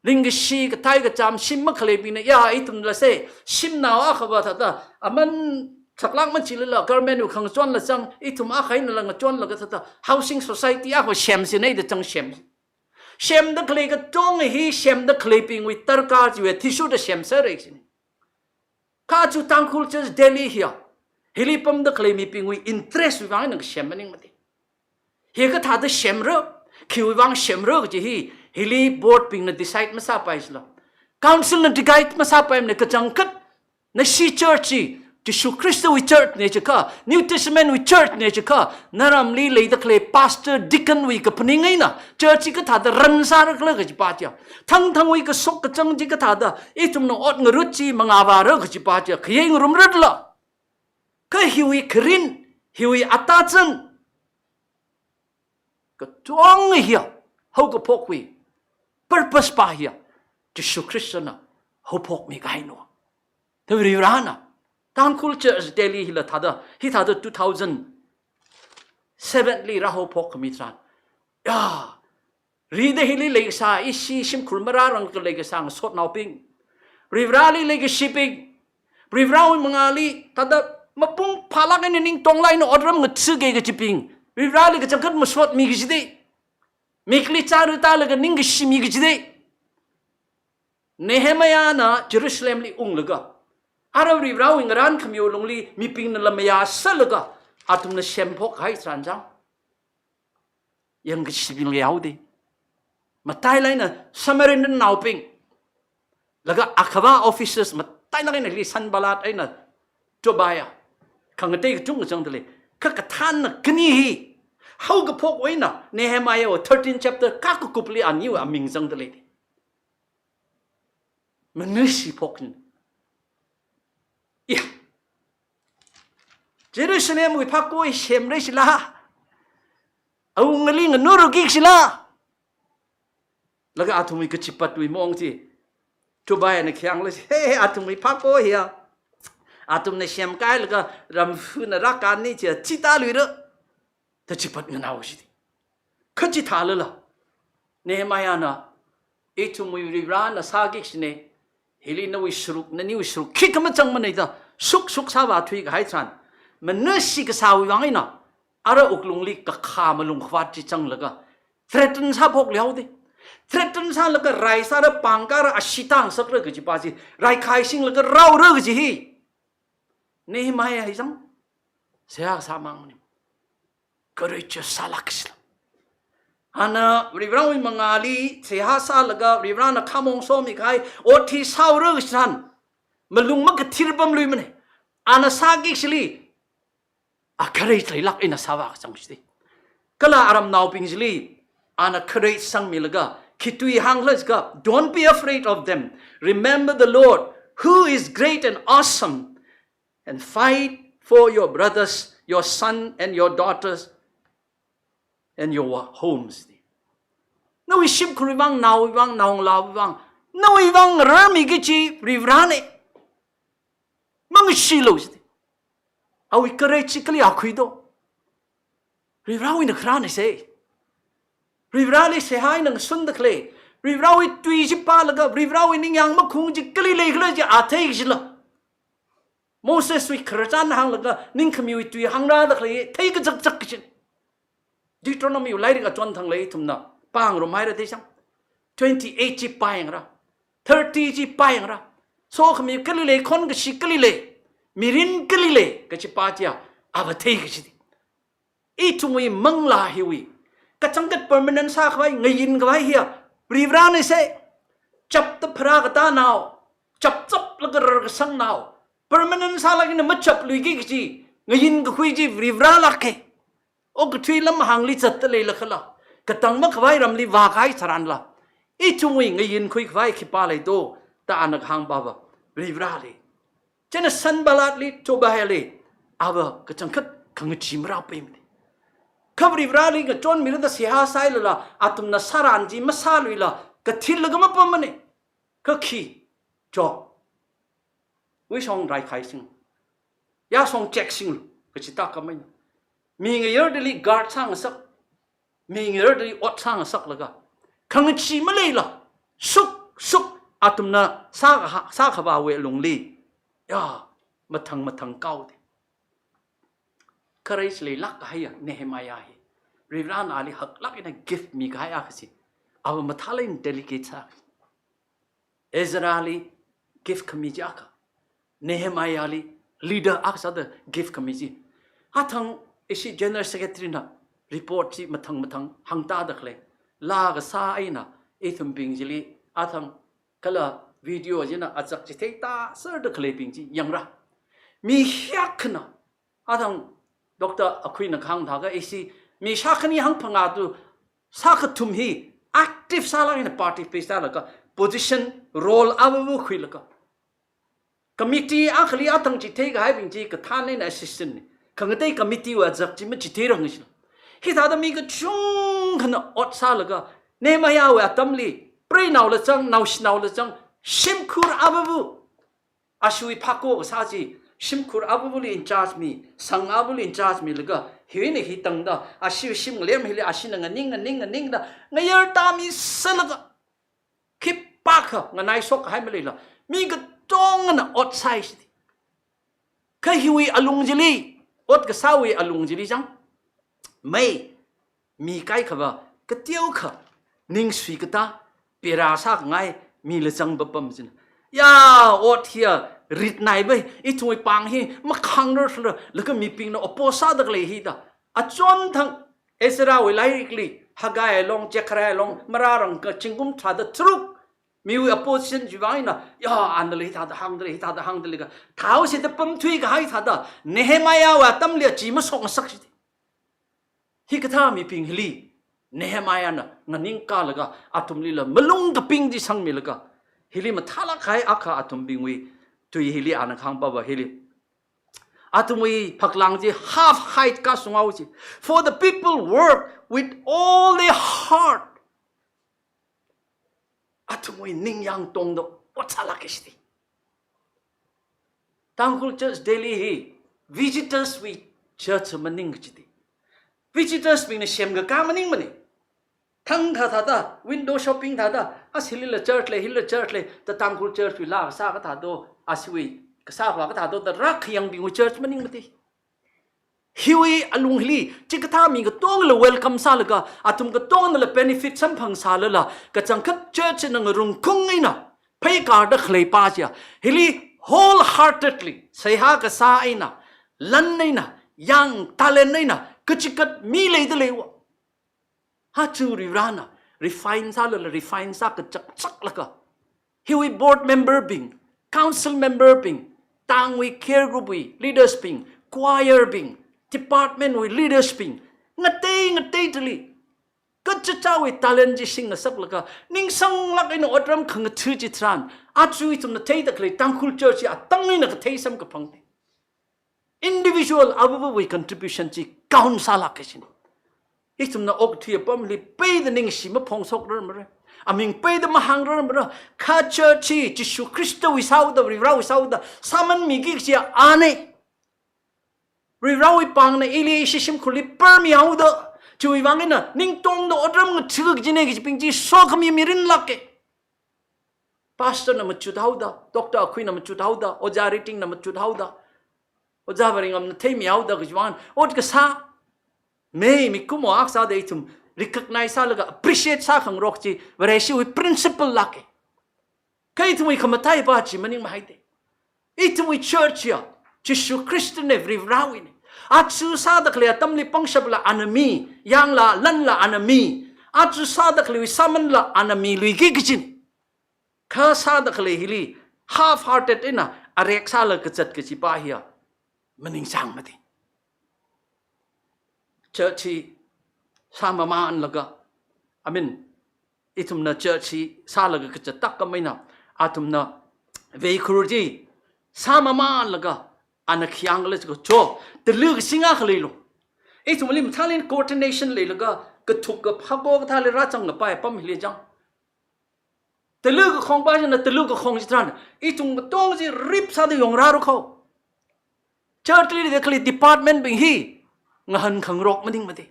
ringkashi kathei kacham shim makhaleibingna, ya, ithumla se, shimnao akhava thāda, aman saklāk machilala, government wui khangachonla zang, ithum akha einala ngachonlaga thāda, housing society akha semsina da zang sem. Semda khalei katonga hi, semda khaleibingwui darkar chiwui athishurda semserra kajina. Kha aja Tangkhul Church Delhi hiya, hili pamda khalei mibingwui interest wui vang eina kasem maningmati. Hi kathāda semra, khiwui vang semra kaji hi, Hili board bingna decide masāpai sila. Council na decide masāpaimana, kachangkhat nashi church hi Jishu Khristawui church na jiakha, New Testament wui church na jiakha, naramli leida khalei pastor, deacon wui kaphaning eina church hi kathāda run sāra khala kajipa chiya, thangthangwui kashok kachang chi kathāda ithumna ot ngarut chi mangāvāra kajipa chiya khayei ngarumratla. Kha hiwui kharin, hiwui atazan, kachungkha hiya, haokaphokwui purpose pa hiya, Jishu Khristana haophokmi kahaina. Thāda Varivarana Tangkhul Church Delhi hila thāda, hithāda two thousand seven li rāhaophok khami tharan, ya, rida hili leikasā, ishi shimkhur marārang khalei kasā ngasotnaobing, Varivarali leikashibing, Varivarawui mangāli thāda mapung phālāk eina ningtonglāk eina otram ngatha̱ki kachibing, Varivarali kachangkhat masotmi kachida, mikli chara tālaga ningkashimi kachida, Nehemiahna Jerusalemli unglaga, ara Varivarawui ngarān khamiwui lungli mibingnala mayāsālaga, athumna semphok kahai tharan chang, yangkashibing leihaoda, matailāk eina Samaritan naobing, laga akhava officers matailāk eina hili Sanballat eina Tobiah, khangatei kachungkha zangda lei. Kha kathānna khani hi, haokaphokwui eina Nehemiahwui thirteen chapter kakakupli aniwui aming zangda lei. Manashimphok ni. Iya. Jerusalemwui phakoi semra sila, awungali nganurki sila, laga athumwui kachipatwui maong chi Tobiahna khayāngla, he, he, athumwui phakoi hiya, athumna semkailaga ramfuna rākani chiya chithāluira, da chipat nganao shidi. Kha chithālala, Nehemiahna, ithumwui Varivarana sāki kashina, hili nawui sharuk, naniwui sharuk khikha machangmana da, shukshuk sāvāthui kahai tharan, manashi kasāwui vang eina, ara wuklungli kakhā malungkhavāt chi zanglaga, threaten sāphok leihaoda, threaten sālaga rai sāra, pāng kāra, ashee tāngasakra kajipa chi, rai khaisinglaga rāura kaji hi, Nehemiah hi zang, seihā sāmang ni. Courageous sālāk sila. Ana Varivarawui mangāli seihā sālaga Varivarana khamong somi kahai ot hi sāura kaji tharan, malung makathir pamluimana. Ana sāki kashili, a courage leilāk eina sāvā kachang shidi. Kala aramnaobing chili, ana courage sangmilaga, khi tui hāngkhala jiakha, "Don't be afraid of them. Remember the Lord, who is great and awesome, and fight for your brothers, your son and your daughters, and your homes." Nawui shimkhurwui vang, naowui vang, naongalāwui vang, nawui vang rarmiki kaji Varivarana. Mangashilu shidi. Awui courage chi kali akhui do. Varivarawui na kharāna se. Varivarali seihā eina ngasunda khalei, Varivarawui tui chi pālaga, Varivarawui ningyāng makhung chi kali leikhala chi a theiki kajila. Moseswui khararchan hānglaga, ningkhamiwui tui hāngrāda khalei, theikazakzak kaji. Deuteronomywui lairik achon thang lei ithumna pāngarumhaira da chang. Twenty-eight chi pāyangra. Thirty chi pāyangra. Sokhami kali lei, khon kashi kali lei, mirin kali lei kajipa chiya, ava theiki kajidi. Ithumwui manglā hiwui kachangkhat permanent sākhavai, ngayinkhavai hiya Varivarana se. Chapta pharā katānao, chapchaplaga rarkasangnao, permanent sālāk eina machapluiki kaji, ngayinkakhui chi Varivaralāka. Okathui lamhāngli zatda leilakhala, katang makhavai ramli vākahai tharanla, ithumwui ngayinkhui khavai khipā lei do, da ana kahāngpava Varivarali. Chieina Sanballatli, Tobiahli, ava kachangkhat khangachee marāpaimana. Kha Varivarali ngachonmira da seihā sāhailala, athumna sāran chi masāluila, kathilaga mapammana. Kha khi, Job wui shong rai khaising, yāshong check singlu, kachi tākhamei. Mi ngayardali guard sāngasak, mi ngayardali ot sāngasaklaga, khangachee maleila, shukshuk athumna sākha-, sākhavāwui lungli, ya, mathang mathang kaoda. Courage leilāk kahaiya Nehemiah hi, Varivarana ali haklāk eina gift mikahai akha si. Ava mathālāk eina delegate sā. Ezrali gift khami chi akha, Nehemiahli leader akha sāda gift khami chi. Athang ishi General Secretary na report chi mathang mathang hāngtāda khalei. Laa kasā eina ithumbing chili athang kala video china azak chitheida sāda khaleibing chi yangra. Mi hiyākhana, athang Doctor Akhuina kahāng thākha ishi mi shākhani hangphangā tu sākha thum hi active sālaga ina participate sālaga position role āvavu khuilaga committee akhali athang chitheikahaibing chi kathānna assistant ni. Khangatei committee wui azak chi machitheirang shila. Hithāda mi kachungkhana ot sālaga, Nehemiahwui atamli, preinaola zang, naoshinaola zang, shimkhur āvavu, ashiwui phako kasā chi, shimkhur āvavuli in charge mi, sang āvavuli in charge milaga, hiwui eina hi tangda, ashiwui shim ngalem hili, ashina nganing, nganing, nganingda, ngayar tāmisālaga, khipākha nganaishokhai maleila, mi katongana ot sāi shiti. Kha hiwui alung chili, ot kasāwui alung chili chang, mei, mi kaikhava, kateokha, ning suikatā, pera sākhangai, mila zang papam china. Ya, ot hiya, ritnai bai, ithumwui pāng hi, makhāngrarla, laga mibingna oppose sāda khalei hida. Achon thang, Ezrawui lairikli, Haggai long, Zechariah long, marārang kha zingkum tharāda tharuk, miwui opposition chiwui vang eina, ya, anala hithāda hāngdalei, hithāda hāngdalei kathāhaosi da pamthuikahai thāda, Nehemiahwui atamli chi mashokngasak shiti. Hikathā mibing hili, Nehemiahna nganingkalaga, athumlila malung kaping chi sangmilaga, hili mathālāk kahai akha athumbingwui tui hili ana kahāng pava hili. Athumwui phaklāng chi half height kasung haosi. For the people work with all their heart. Athumwui ningyāng tongda ot sālāka shiti. Tangkhul Church Delhi hi visitors wui church maning kachiti. Visitors bingna semkakā maningmana. Thangkha thāda, window shopping thāda, ashi hilila church lei, hilila church lei, da Tangkhul Church wui laa kasā kathā do, ashiwui kasā kathā do, da rākhayangbingwui church maningmati. Hiwui alung hili, chikathā mi katongla welcome sālaga, athum katongnala benefit samphang sālala, kachangkhat church na ngarung kung eina, pheikārda khalei pa chiya, hili wholeheartedly, seihā kasā eina, lan eina, yāng talent eina, kachikat mi leidaleiwa. Hachu Varivarana, refine sālala, refine sākachakchaklaga. Hiwui board member bing, council member bing, tangwui care group wui leaders bing, choir bing, department wui leaders bing, ngatei ngateidali. Kachichāwui talent chi shingngasaklaga, ningsanglāk eina otram khangatha chitharan, achu ithumna theida khalei Tangkhul Church ya atang eina kathei samkaphangna. Individual avavawui contribution chi count sālāka shini. Ithumna okathui apamli peida ningshi maphongshokrarmara. Aming peida mahāngrarmara. Kha church chi Jishu Khristawui sāhaoda, Varivarawui sāhaoda, sāman miki kachiya ana. Varivarawui pāngna ili ishi shimkhurli parmi haoda, chiwui vang eina ningtongda otram ngatha kajina kajibing chi sokhami mirinlāka. Pastor na machut haoda, Doctor Akhuina machut haoda, Ojā Ritingna machut haoda, Ojā Varingamna theimi haoda kajiwui vang, ot kasā, mei mikumo akha sāda ithum recognize sālaga appreciate sākhangarok chi, Vareshiwui principle lāka. Kha ithumwui khamathai pa chi maningmahai te. Ithumwui church ya, Jishu Khristana Varivarawuina. Achu sāda khalei atamli pangshapla ana mi, yāngla lanla ana mi. Achu sāda khaleiwui sāmanla ana miluiki kajina. Kha sāda khalei hili half-hearted eina arek sālaga kazat kaji pa hiya maningsangmati. Church hi sāmamānlaga, I mean, ithumna church hi sālaga kazat tākam eina, athumna veikhur chi sāmamānlaga, ana khayang khala chiko cho, tala kasing akha leilo. Ithumli mathālāk eina coordination leilaga, kathuk kaphā ko kathāli rāzangkapai apam hili chang. Tala kakhong pa china tala kakhong chitharan, ithum katong chi rip sāda yongrāra kho. Church li leida khalei department bing hi ngahānkhangarok maningmati.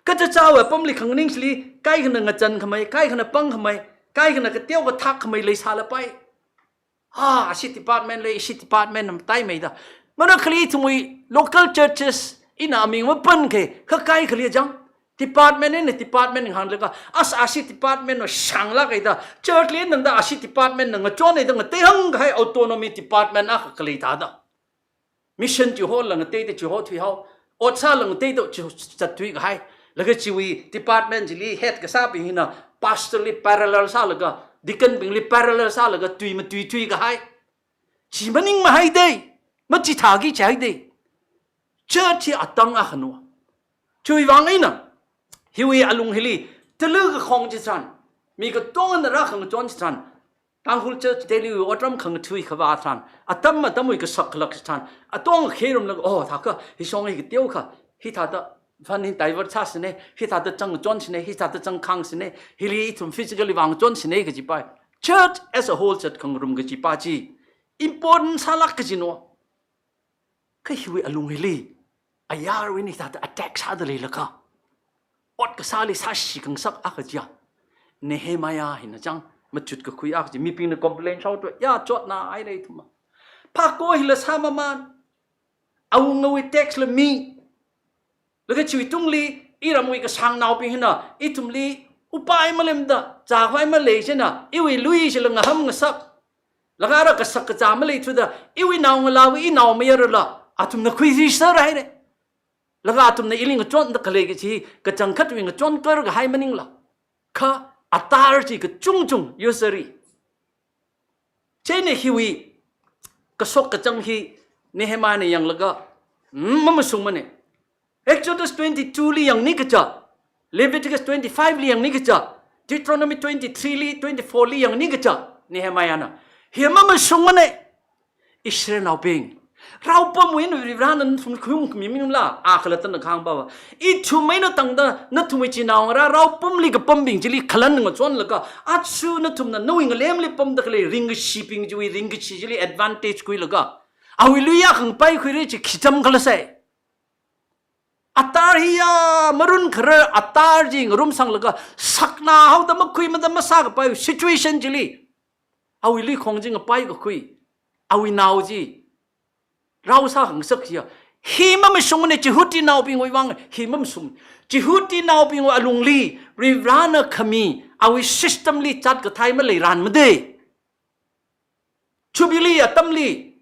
Kachichāwui apamli khanganing chili, kaikhana ngachankhamei, kaikhana pangkhamei, kaikhana kateokha thākkhamei leisālapai. Ha, ashi department lei, ishi department na mataimeida. Marakhali ithumwui local churches eina aming mapankhe, kha kaikhali chang. Department eina department ngahānlaga, as ashi department na shanglāk eida, church li nangda ashi department na ngachon eida ngateihang kahai autonomy department akha khalei thāda. Mission chi hola ngateida chi hothui hao, ot sāla ngateida chi zatthui kahai. Laga chiwui department chili head kasābing hina pastor li parallel sālaga, deacon bingli parallel sālaga, tui matuitui kahai. Chi maningmahai dei, machithāki chai dei. Church hi atang akhana. Chiwui vang eina, hiwui alung hili, tala kakhong chitharan, mi katongana rākhangachon chitharan, Tangkhul Church Delhi wui otram khangathui khavā tharan, atam atamwui kasak khalak tharan, atong kherumlaga, oh, thākha, hi shong hi kateokha, hithāda fund hi divert sāsine, hithāda changchonsine, hithāda changkhangsine, hili ithum physically vāngachonsine kajipai. Church as a whole chat khangarum kajipa chi important sālāk kajina. Kha hiwui alung hili, ayarwui eina hithāda attack sāda leilakha, ot kasāli sāshi khangasak akha chiya, Nehemiah hina chang machut kakhui akha chi, mibingna complain sāhaoda, ya, chotna haira ithumva. Phako hila sāmamān, awungawui tax la mi. Laga chiwui tungli, iramwui kashāngnaobing hina, ithumli, upai maleimada, zākhavai malei china, iwui lui chila ngaham ngasak. Laga ara kasak kazā maleithuda, iwui naongalāva, inaomayarala, athumna khuishi sāra haira. Laga athumna ili ngachonda khalei kachi, kachangkhatwui ngachonkar kahai maningla. Kha, atar chi kachungchung, usury. Chieina hiwui kashok kachang hi Nehemiahna yanglaga, mm, mamashungmane. Exodus twenty-two li yangni kaja, Leviticus twenty-five li yangni kaja, Deuteronomy twenty-three li, twenty-four li yangni kaja, Nehemiahna. Hi mamashungmane. Israelnaobing, raopamwui eina Varivarana nathum khuiung khami maningla, a khalattana kahāngpava, ithum eina tangda nathumwui chinaongarā raopamli kapambing chili khalan ngachonlaga, aja nathumna nawui ngalemli pamda khalei ringkashibing chiwui ringkashi chili advantage khuilaga, awui luiya khangpai khuira chi khi cham khala sai. Atar hiya, marun kharar atar chi ngarumsanglaga, sakna haoda makhuimada masākapai situation chili, awui luikhong chi ngapai kakhui, awui nao chi rao sākhangasak chiya. Hi mamashungmane, Jihudinaobingwui vang hi mamashung. Jihudinaobingwui alungli, Varivarana khami, awui system li chat kathai maleiranmade. Jubilee atamli,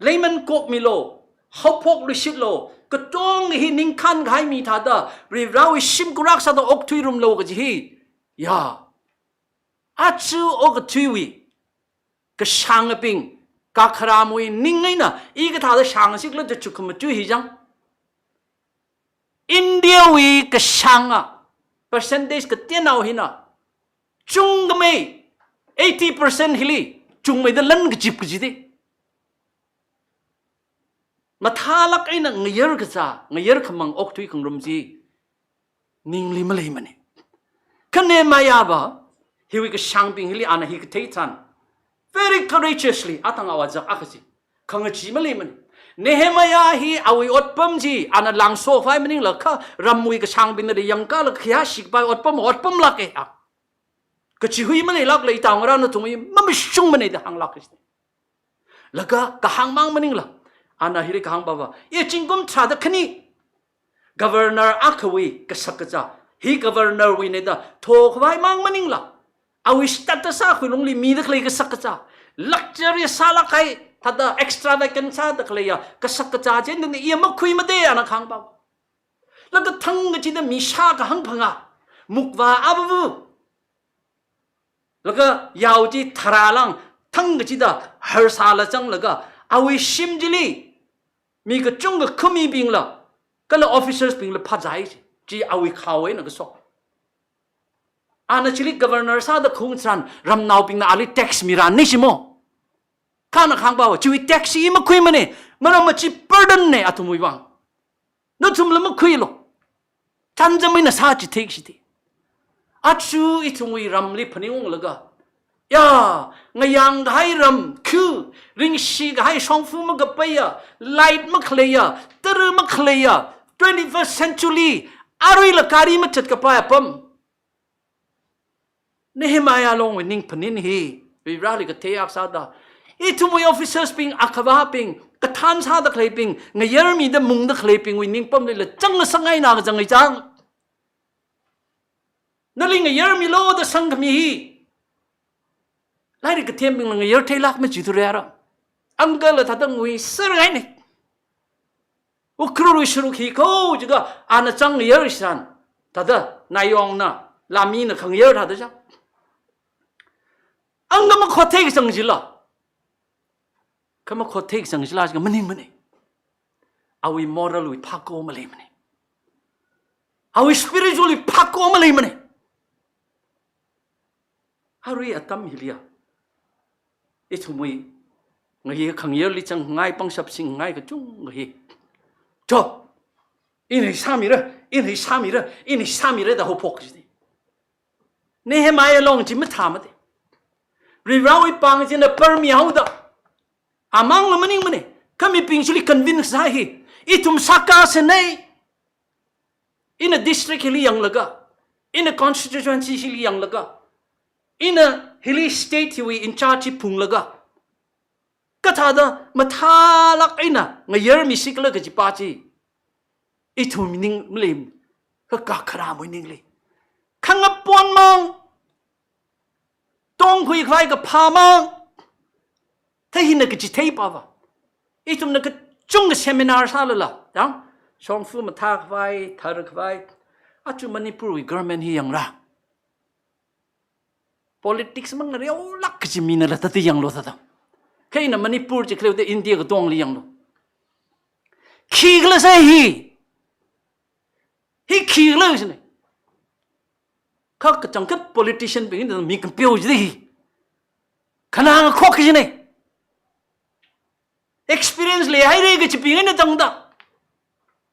leiman kokmilu, haophok luishitlu, katonga hi ningkhān kahai mi thāda, Varivarawui shim kurak sāda okthuirumlu kaji hi. Ya. Aja okathuiwui kashāngabing, kakharamwui ning eina, i kathāda shāngsikla da chukkhamaja hi chang. Indiawui kashānga percentage kateonao hina, chungkhamei eighty percent hili, chungmeida lan kachip kaji de. Mathālāk eina ngayar kazā, ngayar khamang okthui khangarum chi ningli maleimane. Kha Nehemiahva, hiwui kashāngbing hili ana hi kathei tharan, very courageously, athang awazak akha chi, khangachee maleimane. Nehemiah hi awui otpam chi, ana langso khavai maningla kha, ramwui kashāngbingna yangkala khayāshi kapai otpam, otpamlāke a. Kachihui maleilākla itaongarā nathumwui mamashungmane da hānglāke. Laga kahāngmang maningla, ana hili kahāngpava, i zingkum tharāda khani, governor akhawui kashak kazā, hi governor wuine da thokhavai mang maningla, awui status akhui lungli mida khalei kashak kazā, luxury sālāk kahai, thāda extravagant sāda khaleiya kashak kazā chi ningna i makhuimade ana kahāngpava. Laga thangkachida mi shākahāng phangā, mukvā avavu, laga yao chi tharālang, thangkachida harsāla zanglaga, awui shim chili, mi kachungkha khamibingla, kala officers bingla phāzai chi, chi awui khao eina kashok. Ana chili governor sāda khaung tharan, ramnaobingna ali tax mirane shimo. Kha ana kahāngpava, chiwui tax chi i makhuimane, maramva chi burden ne athumwui vang. Nathumla makhuilu. Chānjam eina sāchithei shite. Aja ithumwui ramli phaningunglaga, ya, ngayang kahai ram, khu, ringshi kahai shongfa makapaiya, light makhaleiya, tara makhaleiya, twenty-first century, aruila gari machat kapai apam. Nehemiah longwui ning phaning hi, Varivarali kathei akha sāda, ithumwui officers bing, akhavābing, kathān sāda khaleibing, ngayarmida mungda khaleibingwui ningpamlila chang sangngaina kazang i chang. Nali ngayarmilu da sangkhami hi, lairik kathembingla ngayar theilāk machithurara. Uncle la thāda nguiser haine. Ukhrulwui sharuk hi kho jiakha ana chang ngayar tharan, thāda Nayongna, Lamina khangayar thāda chang. Ang kha makhothei kasang chila. Kha makhothei kasang chila, chi kha maningmana. Awui moral wui phākho maleimana. Awui spiritual wui phākho maleimana. Arui atam hiliya, ithumwui ngayi khangayarli changngai pangshap singngai kachungkha hi, cho, ina hi sāmira, ina hi sāmira, ina hi sāmira da haophok kajina. Nehemiah long chi mathāmada. Varivarawui pāng china parmihaoda, amangla maningmana. Kha mibing chili convince sā hi. Ithum sākasāna. Ina district hili yanglaga, ina constituency hili yanglaga, ina hili state hiwui in charge hi phunglaga, kathāda mathālāk eina ngayarmisi khala kajipa chi ithumwui ning maleimana, kha kakharamwui ningli. Khangapon mang, tongkhui khavai kaphā mang, thei hina kachitheipava. Ithumna kachungkha seminar sālala, yang, shongfa mathā khavai, thar khavai, achu Manipurwui government hi yangra. Politics mang ngareolāk kaji minala thāda yanglu thāda. Kha ina Manipur chi khaleoda India katongli yanglu. Khikhala sā hi. Hi khikhala sāna. Kha kachangkhat politician bing ina mi kampeo jida hi. Khanang khok jina. Experience leihaira kajibing ina tangda,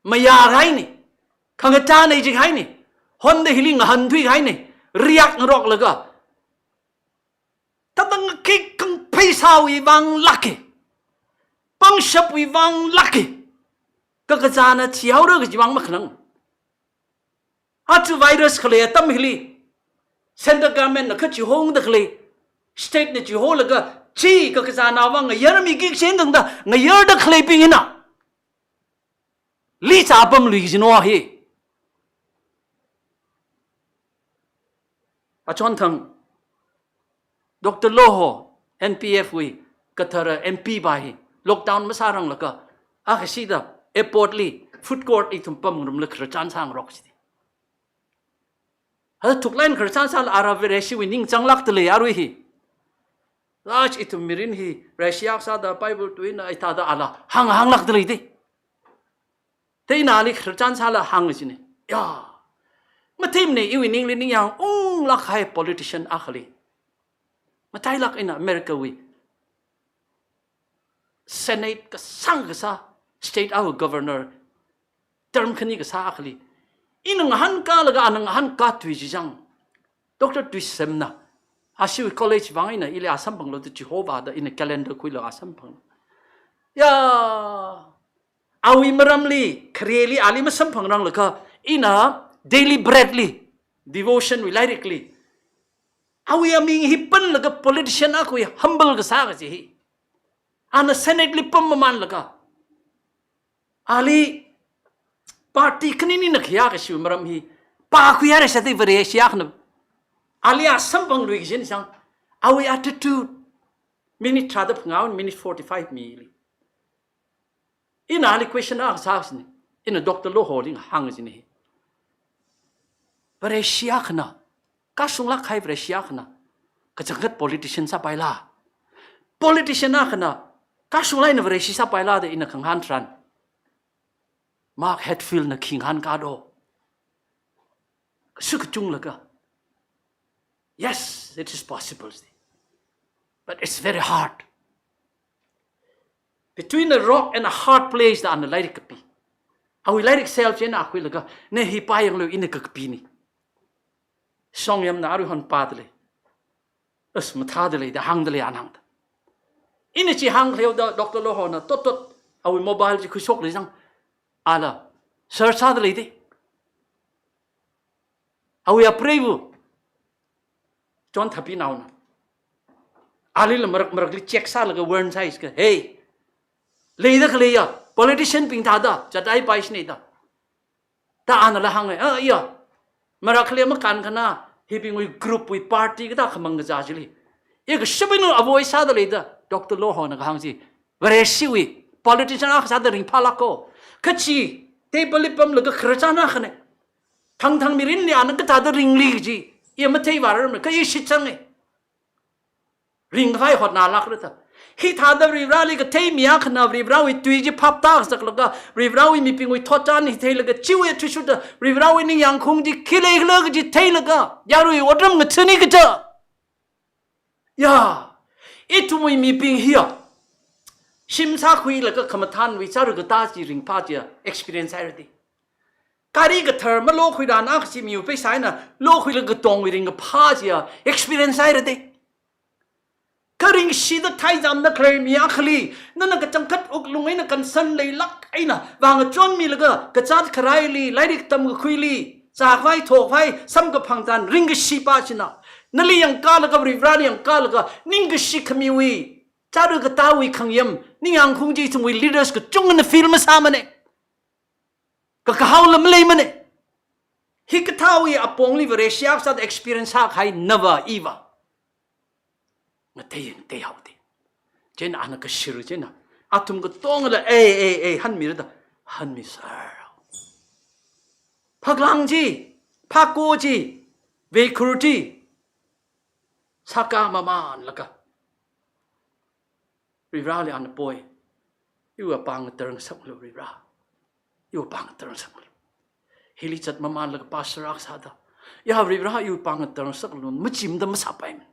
mayāhaina. Khangatā nei jihaina. Honda hili ngahānthuihaina. Riak ngaroklaga, thāda ngakhik kangphei sāwui vang lāka. Pangshapwui vang lāka. Kakazāna thihaora kaji vang makhanang. Achu virus khalei atam hili, central government na kha chihongda khalei, state na chiholaga, chi kakazāna vang ngayarmiki kaji tangda ngayarda khaleibing ina li chapamlui kajina hi. Achonthang Doctor Loho, N P F wui kathara M P pa hi, lockdown masāranglaga, akha sida airport li, food court li ithum pamngarumla khararchan sāngarok sida. Hada thuklāk eina khararchan sāla ara Vareshiwui ning changlākda lei arui hi. Lāch ithum mirin hi Vareshi akha sāda Bible tuina hithāda ala hāng, hānglākda leida. Thei ina ali khararchan sāla hāng jina. Ya. Matheimana, iwui ningli ningyāng unglāk kahai politician akhali. Matailāk eina America wui Senate kasāng kasā, state akha governor term khani kasā akhali, ina ngahānkālaga ana ngahānkā tui chi chang. Doctor Tuisemna, ashiwui college vang eina ili a samphanglu da chihova da ina calendar khuilu a samphang. Ya, awui maramli, khareli ali masamphangranglaga, ina Daily Bread li, devotion wui lairikli, awui aming hi panlaga politician akhawui humble kasā kaji hi. Ana Senate li pam mamanlaga, ali party khanini na khayā kashiwui maram hi pākhuihaira sāda Vareshi akhana ali a samphanglui kajina chang. Awui attitude, minute tharāda phangā, minute forty-five mili. Ina ali question akha sā sini. Ina Doctor Loholi ngahāng sini. Vareshi akhana, kashunglāk kahai Vareshi akhana kachangkhat politician sāpaila? Politician akhana kashunglāk eina Vareshi sāpaila da ina khangahān tharan, Mark Hatfield na khi ngahānkā do? Kasu kachunglaga, yes, it is possible, but it's very hard. Between a rock and a hard place da ana lairik kapi. Awui lairik self chi eina khuilaga, ne hi pāyanglu, ina kakapina. Shongyamna arui hon pāda lei. As mathāda lei da hāngda lei ana hāngda. Ina chi hāngkhaleo da Doctor Lohona tot tot awui mobile chi khuishokli chang. Ala search sāda leida. Awui apreiva chon thapinaona, alila marak marakli check sālaga warn sāi sika, hey, leida khaleiya, politician bing thāda, chatai pai sini da. Da anala hānga, ah, iya, marak khalei makān khana, hibingwui group wui party kathā khamang kazā chili, i kashap eina avoid sāda leida, Doctor Lohona kahāng chi, Vareshiwui politician akha sāda ringphālāko. Kachi, table li pamlaga khararchan akhana. Thangthang mirinli ana kathāda ringli kaji, i matheivārar mei, kha i shitsanga. Ringkhavai hotnālākra da. Hithāda Varivarali kathei mi akhana Varivarawui tui chi phaptāngasaklaga, Varivarawui mibingwui thotchan hi theilaga, chiwui athishurda Varivarawui ningyāngkhaung chi khi leikhala kaji theilaga, yarui otram ngathani kaja. Ya, ithumwui mibing hiya shim sākhuilaga khamathānwui chāra katā chi ringphā chiya experience haira da. Gari kathar malokhuirana kachi miwui pheisā eina lokhuilaga katongwui ringkaphā chiya experience haira da. Kha ringshida theizamda khalei mi akhali, nana kachangkhat wuklung eina concern leilāk eina vāngachonmilaga, kazāt kharaili, lairik tamkakhuili, zākhavai thokhavai samkaphang tharan ringkashi pā china, nali yangkalaga, Varivarali yangkalaga, ningkashi khamiwui chāra katāwui khangyam, ningyāngkhaung chi ithumwui leaders kachungana feel masāmana. Kakahaola maleimana. Hikathāwui apongli Vareshi akha sāda experience sākahai nava iva ngatei ngateihaoda. Chieina ana kashir chieina, athum katongala, ei, ei, ei, hanmira da, hanmisāra. Phāklang chi, phāko chi, veikhur chi sākā mamanlaga, Varivarali ana poi, iwui pāng ngatar ngasaklu Varivara. Iwui pāng ngatar ngasaklu. Hili zatmamanlaga pastor akha sāda, ya Varivara, iwui pāng ngatar ngasaklu, machimda masāpaimana.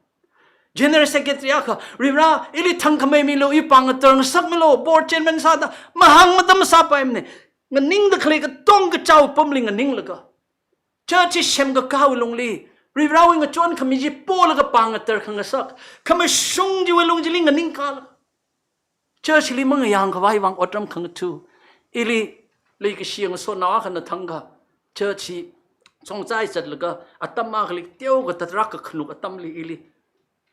General Secretary akha, Varivara, ili thangkhamei milu, iwui pāng ngatar ngasakmilu, board chairman sāda, mahāngmada masāpaimana. Nganingda khalei katong kachao pamli nganinglaga, church hi semkakāwui lungli, Varivarawui ngachonkhami chi polaga pāng ngatar khangasak, khamashung chiwui lung chili nganingkālaga, church li mangayāngkhavai vāng otram khangatha, ili leikashi ngasotnao akhana thangkha, church hi chongchai zatlaga, atam akhali teokha tatrak kakhanuk atamli ili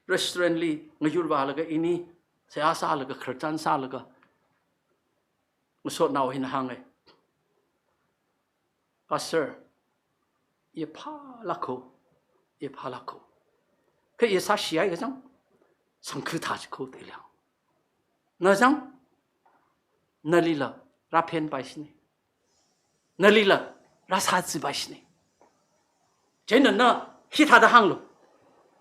restaurant li ngayurvālaga ini seihā sālaga, khararchan sālaga, ngasotnao hina hānga, Pastor, i phālāka, i phālāka. Kha i sāshihai kachang, sangkhu thā chiko theilang. Na chang, nalila rāphenpaishina. Nalila rāsāzipaishina. Chieina na hithāda hānglu,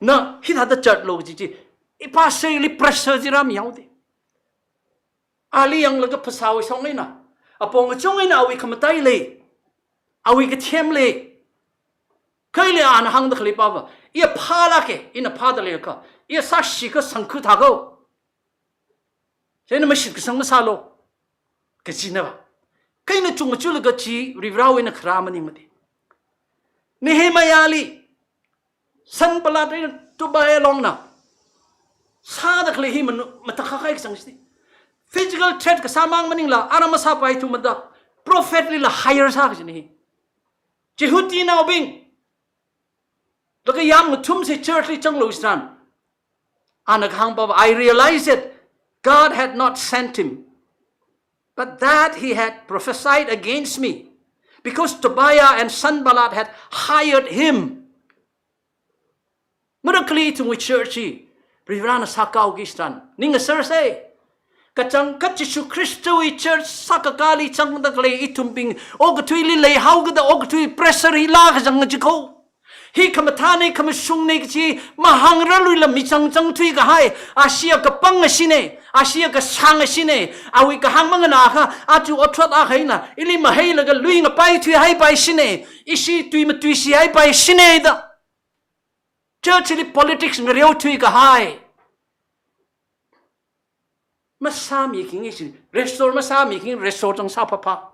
na hithāda zatlu kaji chi, i pastor li pressure chi rāmihaoda. Ali yanglaga phasāwui song eina, apong kachung eina awui khamatai lei, awui kathem lei. Kha ili ana hāngda khalei pava, i phālāka, ina phāda leiakha, i sāshikha sangkhu thāko. Chieina mashitkasang masālu, kajina va. Kha ina chungmachulaga chi Varivarawui eina kharā maningmada. Nehemiahli Sanballat eina Tobiah longna sāda khalei hi manu-, matakhak kahai kachang chi. Physical threat kasā mang maningla, ara masāpaithu mada, prophet lila hire sā kajina hi. Jihudinaobing, laga yamngathumsa church li zanglu chitharan, ana kahāng pava, I realized that God had not sent him, but that he had prophesied against me, because Tobiah and Sanballat had hired him. Marakhali ithumwui church hi Varivarana sākaoki chitharan, ning asersa. Kachangkhat Jishu Khristawui church sākakāli zangda khalei ithumbing, okathuili leihaokida okathui pressure hi lākazang kajiko. Hi khamathāna, khamashungna kaji mahāngrarluila michang changthui kahai, ashiya kapang ashina, ashiya kasāng ashina, awui kahāng manganāakha, aja othrot akha eina ili mahailaga lui ngapai thuihaipaishina, ishi tui matuishihaipaishina da. Church li politics ngareothui kahai. Masāmi khingi chi, restore masāmi khingi restore chang sā phapha.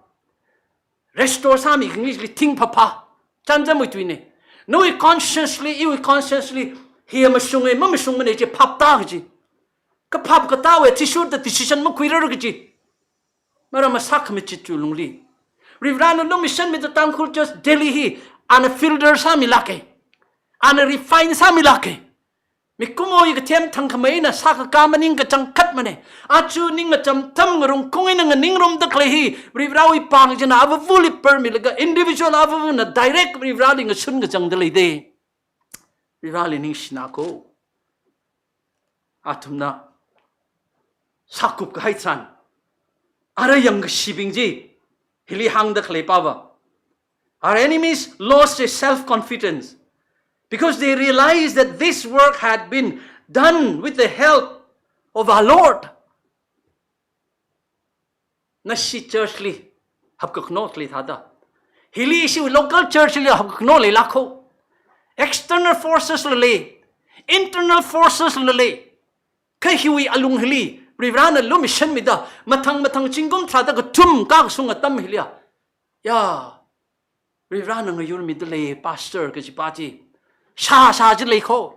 Restore sāmi khingi chi thing phapha. Chānjamwui tuina. Nawui conscience li, iwui conscience li, hi mashunga, mamashungmana chi phapta kaji. Kaphap katāwui athishurda decision makhuirar kaji. Maram masākhami chi chi lungli, Varivarana lumashanmida Tangkhul Church Delhi hi ana filter sāmilāka. Ana refine sāmilāka. Mikumowui kathem thangkhamei eina sākakā maning kachangkhatmana. Aja ning ngacham tham ngarung kung eina nganingrumda khalei hi, Varivarawui pāng china avavali permilaga individual avavana direct Varivarali ngashun kachangda leida. Varivarali ningshina ko. Athumna sākup kahai tharan, ara yangkashibing chi hili hāngda khalei pava, Our enemies lost their self-confidence because they realized that this work had been done with the help of our Lord. Nashi church li hapkakhano khalei thāda, hili ishi local church li hapkakhano leilākho. External forces la lei, internal forces la lei. Kha hiwui alung hili Varivarana lumashanmida, mathang mathang zingkum tharāda kathum kakashung atam hiliya, ya, Varivarana ngayurmida lei, pastor kajipa chi shāshā chi leikho.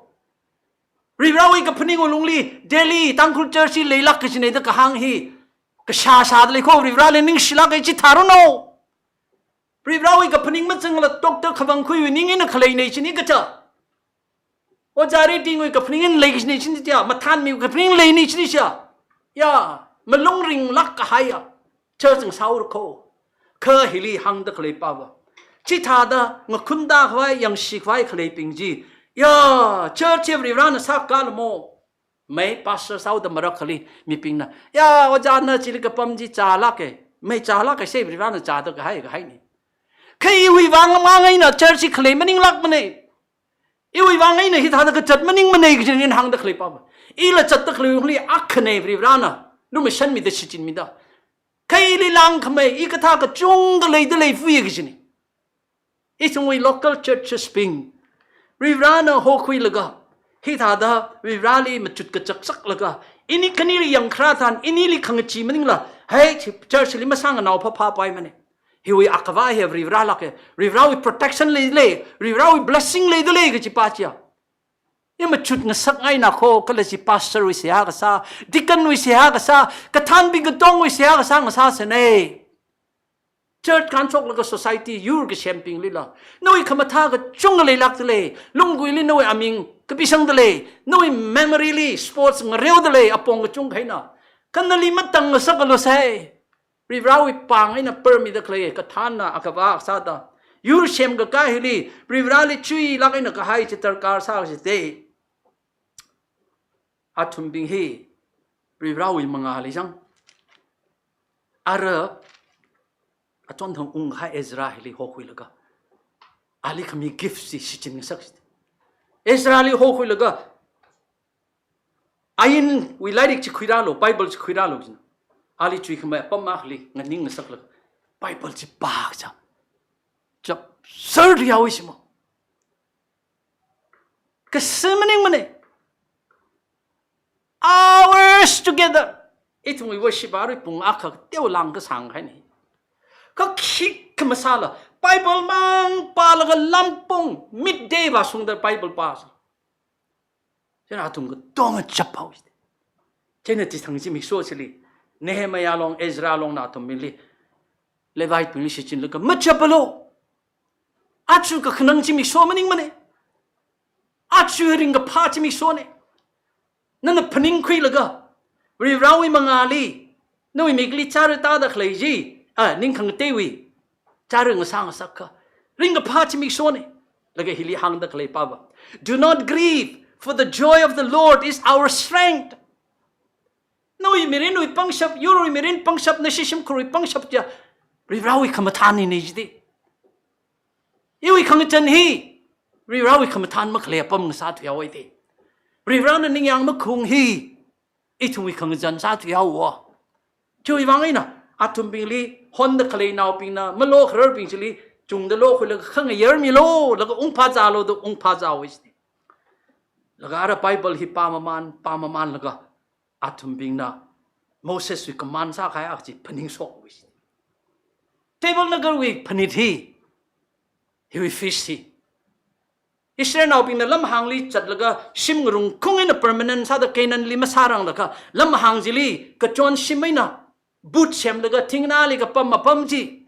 Varivarawui kaphaning alungli Delhi Tangkhul church hi leilāk kajina da kahāng hi kashāshāda leikho. Varivarali ningshilāk kaji thāranu. Varivarawui kaphaning mazangla doctor khavangkhuiwui ning eina khaleinei chini kacha, ojā Redingwui kaphaning eina lei kajinei chini tiya, mathānmiwui kaphaning leinei chini tiya, ya, malung ringlāk kahaiya church ngasāhaora kho. Kha hili hāngda khaleipava, chithāda ngakhunda khavai, yangshi khavai khaleibing chi, ya, church hi Varivarana sākālamo. Mei pastor sāhaoda marakhali mibingna, ya, ojāna chili kapam chi chālāke, mei chālāke, sei Varivarana chāda kahai kahainei. Kha iwui vang mang eina church hi khalei maninglākmanei. Iwui vang eina hithāda kazat maningmanei kajina ina hāngda khaleipava. Ila zatda khalei alungli akhanei Varivarana lumashanmida shichinmida. Kha ili langkhamei, i kathā kachungda leida lei fuye kajina. Ithumwui local churches bing, Varivarana hokhuilaga, hithāda Varivarali machut kachak saklaga, ini khanili yangkharā tharan, inili khangachee maningla, hei, church li masānganao phāphāpaimanei. Hiwui akhavā hi Varivaralāke, Varivarawui protection leida lei, Varivarawui blessing leida lei kajipa chiya. I machut ngasak ngaina kho, kala chi pastor wui seihā kasā, deacon wui seihā kasā, kathānbing katongwui seihā kasā ngasāsanei. Church kānshoklaga society yur kashembinglila, nawui khamathā kachungkha leilākda lei, lungguili nawui aming kapisangda lei, nawui memory li sports ngareoda lei, apong kachungkha eina. Kha nali matang ngasakalusei. Varivarawui pāng eina permida khalei kathānna akhavā sāda, yur semkakā hili Varivarali chuilāk eina kahai chi darkar sāsite. Athumbing hi Varivarawui mangāli zang, ara achonthang ungkahai Ezra hili hokhuilaga, ali khami gift chi shichin ngasaksite. Ezrali hokhuilaga, ainwui lairik chi khuirālu, Bible chi khuirālu jina. Ali chuikhamei apam akhali nganing ngasaklaga Bible chi pākachang, chap sir yaoishimo. Kashi maningmanei. Hours together. Ithumwui worship hour pung akha teo lang kasāng kahainei. Kha khikha masāla, Bible mang pālaga lampung midday vāshungda Bible pāsa. Chieina athum katonga chaphaowa. Chieina chithang zimiksho chili, Nehemiah long, Ezra longna athumbingli, Levite bingli shichinlaga, machapalu. Aja kakhanang zimiksho maningmanei. Aja ringkaphā zimikshonei. Nana phaningkhuilaga, Varivarawui mangāli, nawui mikli chara tāda khalei chi, a, ning khangateiwui chara ngasā ngasakakha, ringkaphā zimikshonei. Laga hili hāngda khaleipava, "Do not grieve, for the joy of the Lord is our strength." Nawui mirinwui pangshap, yurwui mirin pangshap, nashi shimkhurwui pangshap chiya Varivarawui khamathānnei jite. Iwui khangazan hi Varivarawui khamathān makhalei apam ngasā thuihaowa te. Varivarana ningyāng makhaung hi ithumwui khangazan sā thuihaowa. Chiwui vang eina athumbingli honda khaleinaobingna malokhararbing chili chungda lokhuilaga khangayarmilu, laga ungphāzālu da ungphāzāhaowa jite. Laga ara Bible hi pāmaman, pāmamanlaga athumbingna Moseswui command sākahai akha chi phaningshokhaowa jite. Tabernaclewui phanit hi, hiwui feast hi, Israelnaobingna lamhāngli zatlaga shim ngarungkhung eina permanent sāda Canaanli masāranglaga, lamhāng chili kachon shim eina boot semlaga thingnāli kapam apam chi,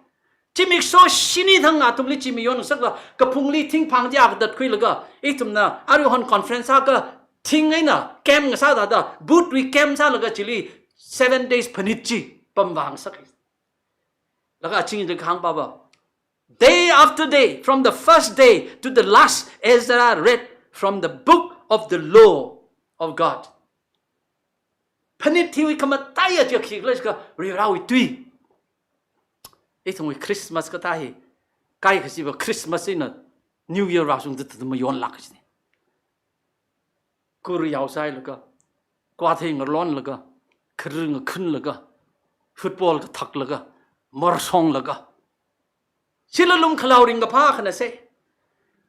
zimiksho shini thang athumli chi mayon ngasakla, kaphungli thingphang chi akha datkhuilaga, ithumna aruihon conference akha thing eina camp ngasā thāda, boot wui camp sālaga chili seven days phanit chi pamvā ngasak. Laga aching da kahāng pava, day after day, from the first day to the last, Ezra read from the book of the law of God. Phanit hiwui khamataiya chi khikhala jiakha Varivarawui tui. Ithumwui Christmas kathā hi Kaikhasiva Christmas eina New Year vāshungda thāda mayonlāk kachina. Kur yaosailaga, kwathei ngarlonlaga, kharu ngakhunlaga, football kathaklaga, morsonglaga. Chila lumkhalao ringkaphā akhana se.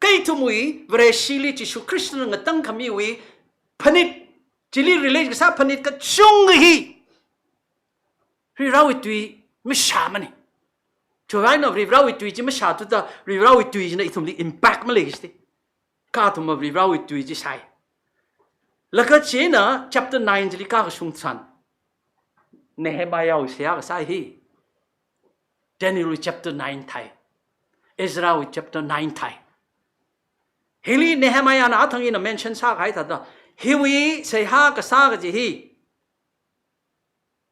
Kha ithumwui Vareshili Jishu Khristana ngatangkhamiwui phanit, chili relate kasā phanit kachungkha hi Varivarawui tui mashāmana. Chiwui eina Varivarawui tui chi mashāthuda Varivarawui tui china ithumli impact malei kachida. Kha athumva Varivarawui tui chi shāi. Laga chieina chapter nine chili kākashung tharan Nehemiahwui seihā kasā hi, Danielwui chapter nine thai, Ezrawui chapter nine thai. Hili Nehemiahna athang ina mention sākahai thāda, hiwui seihā kasā kaji hi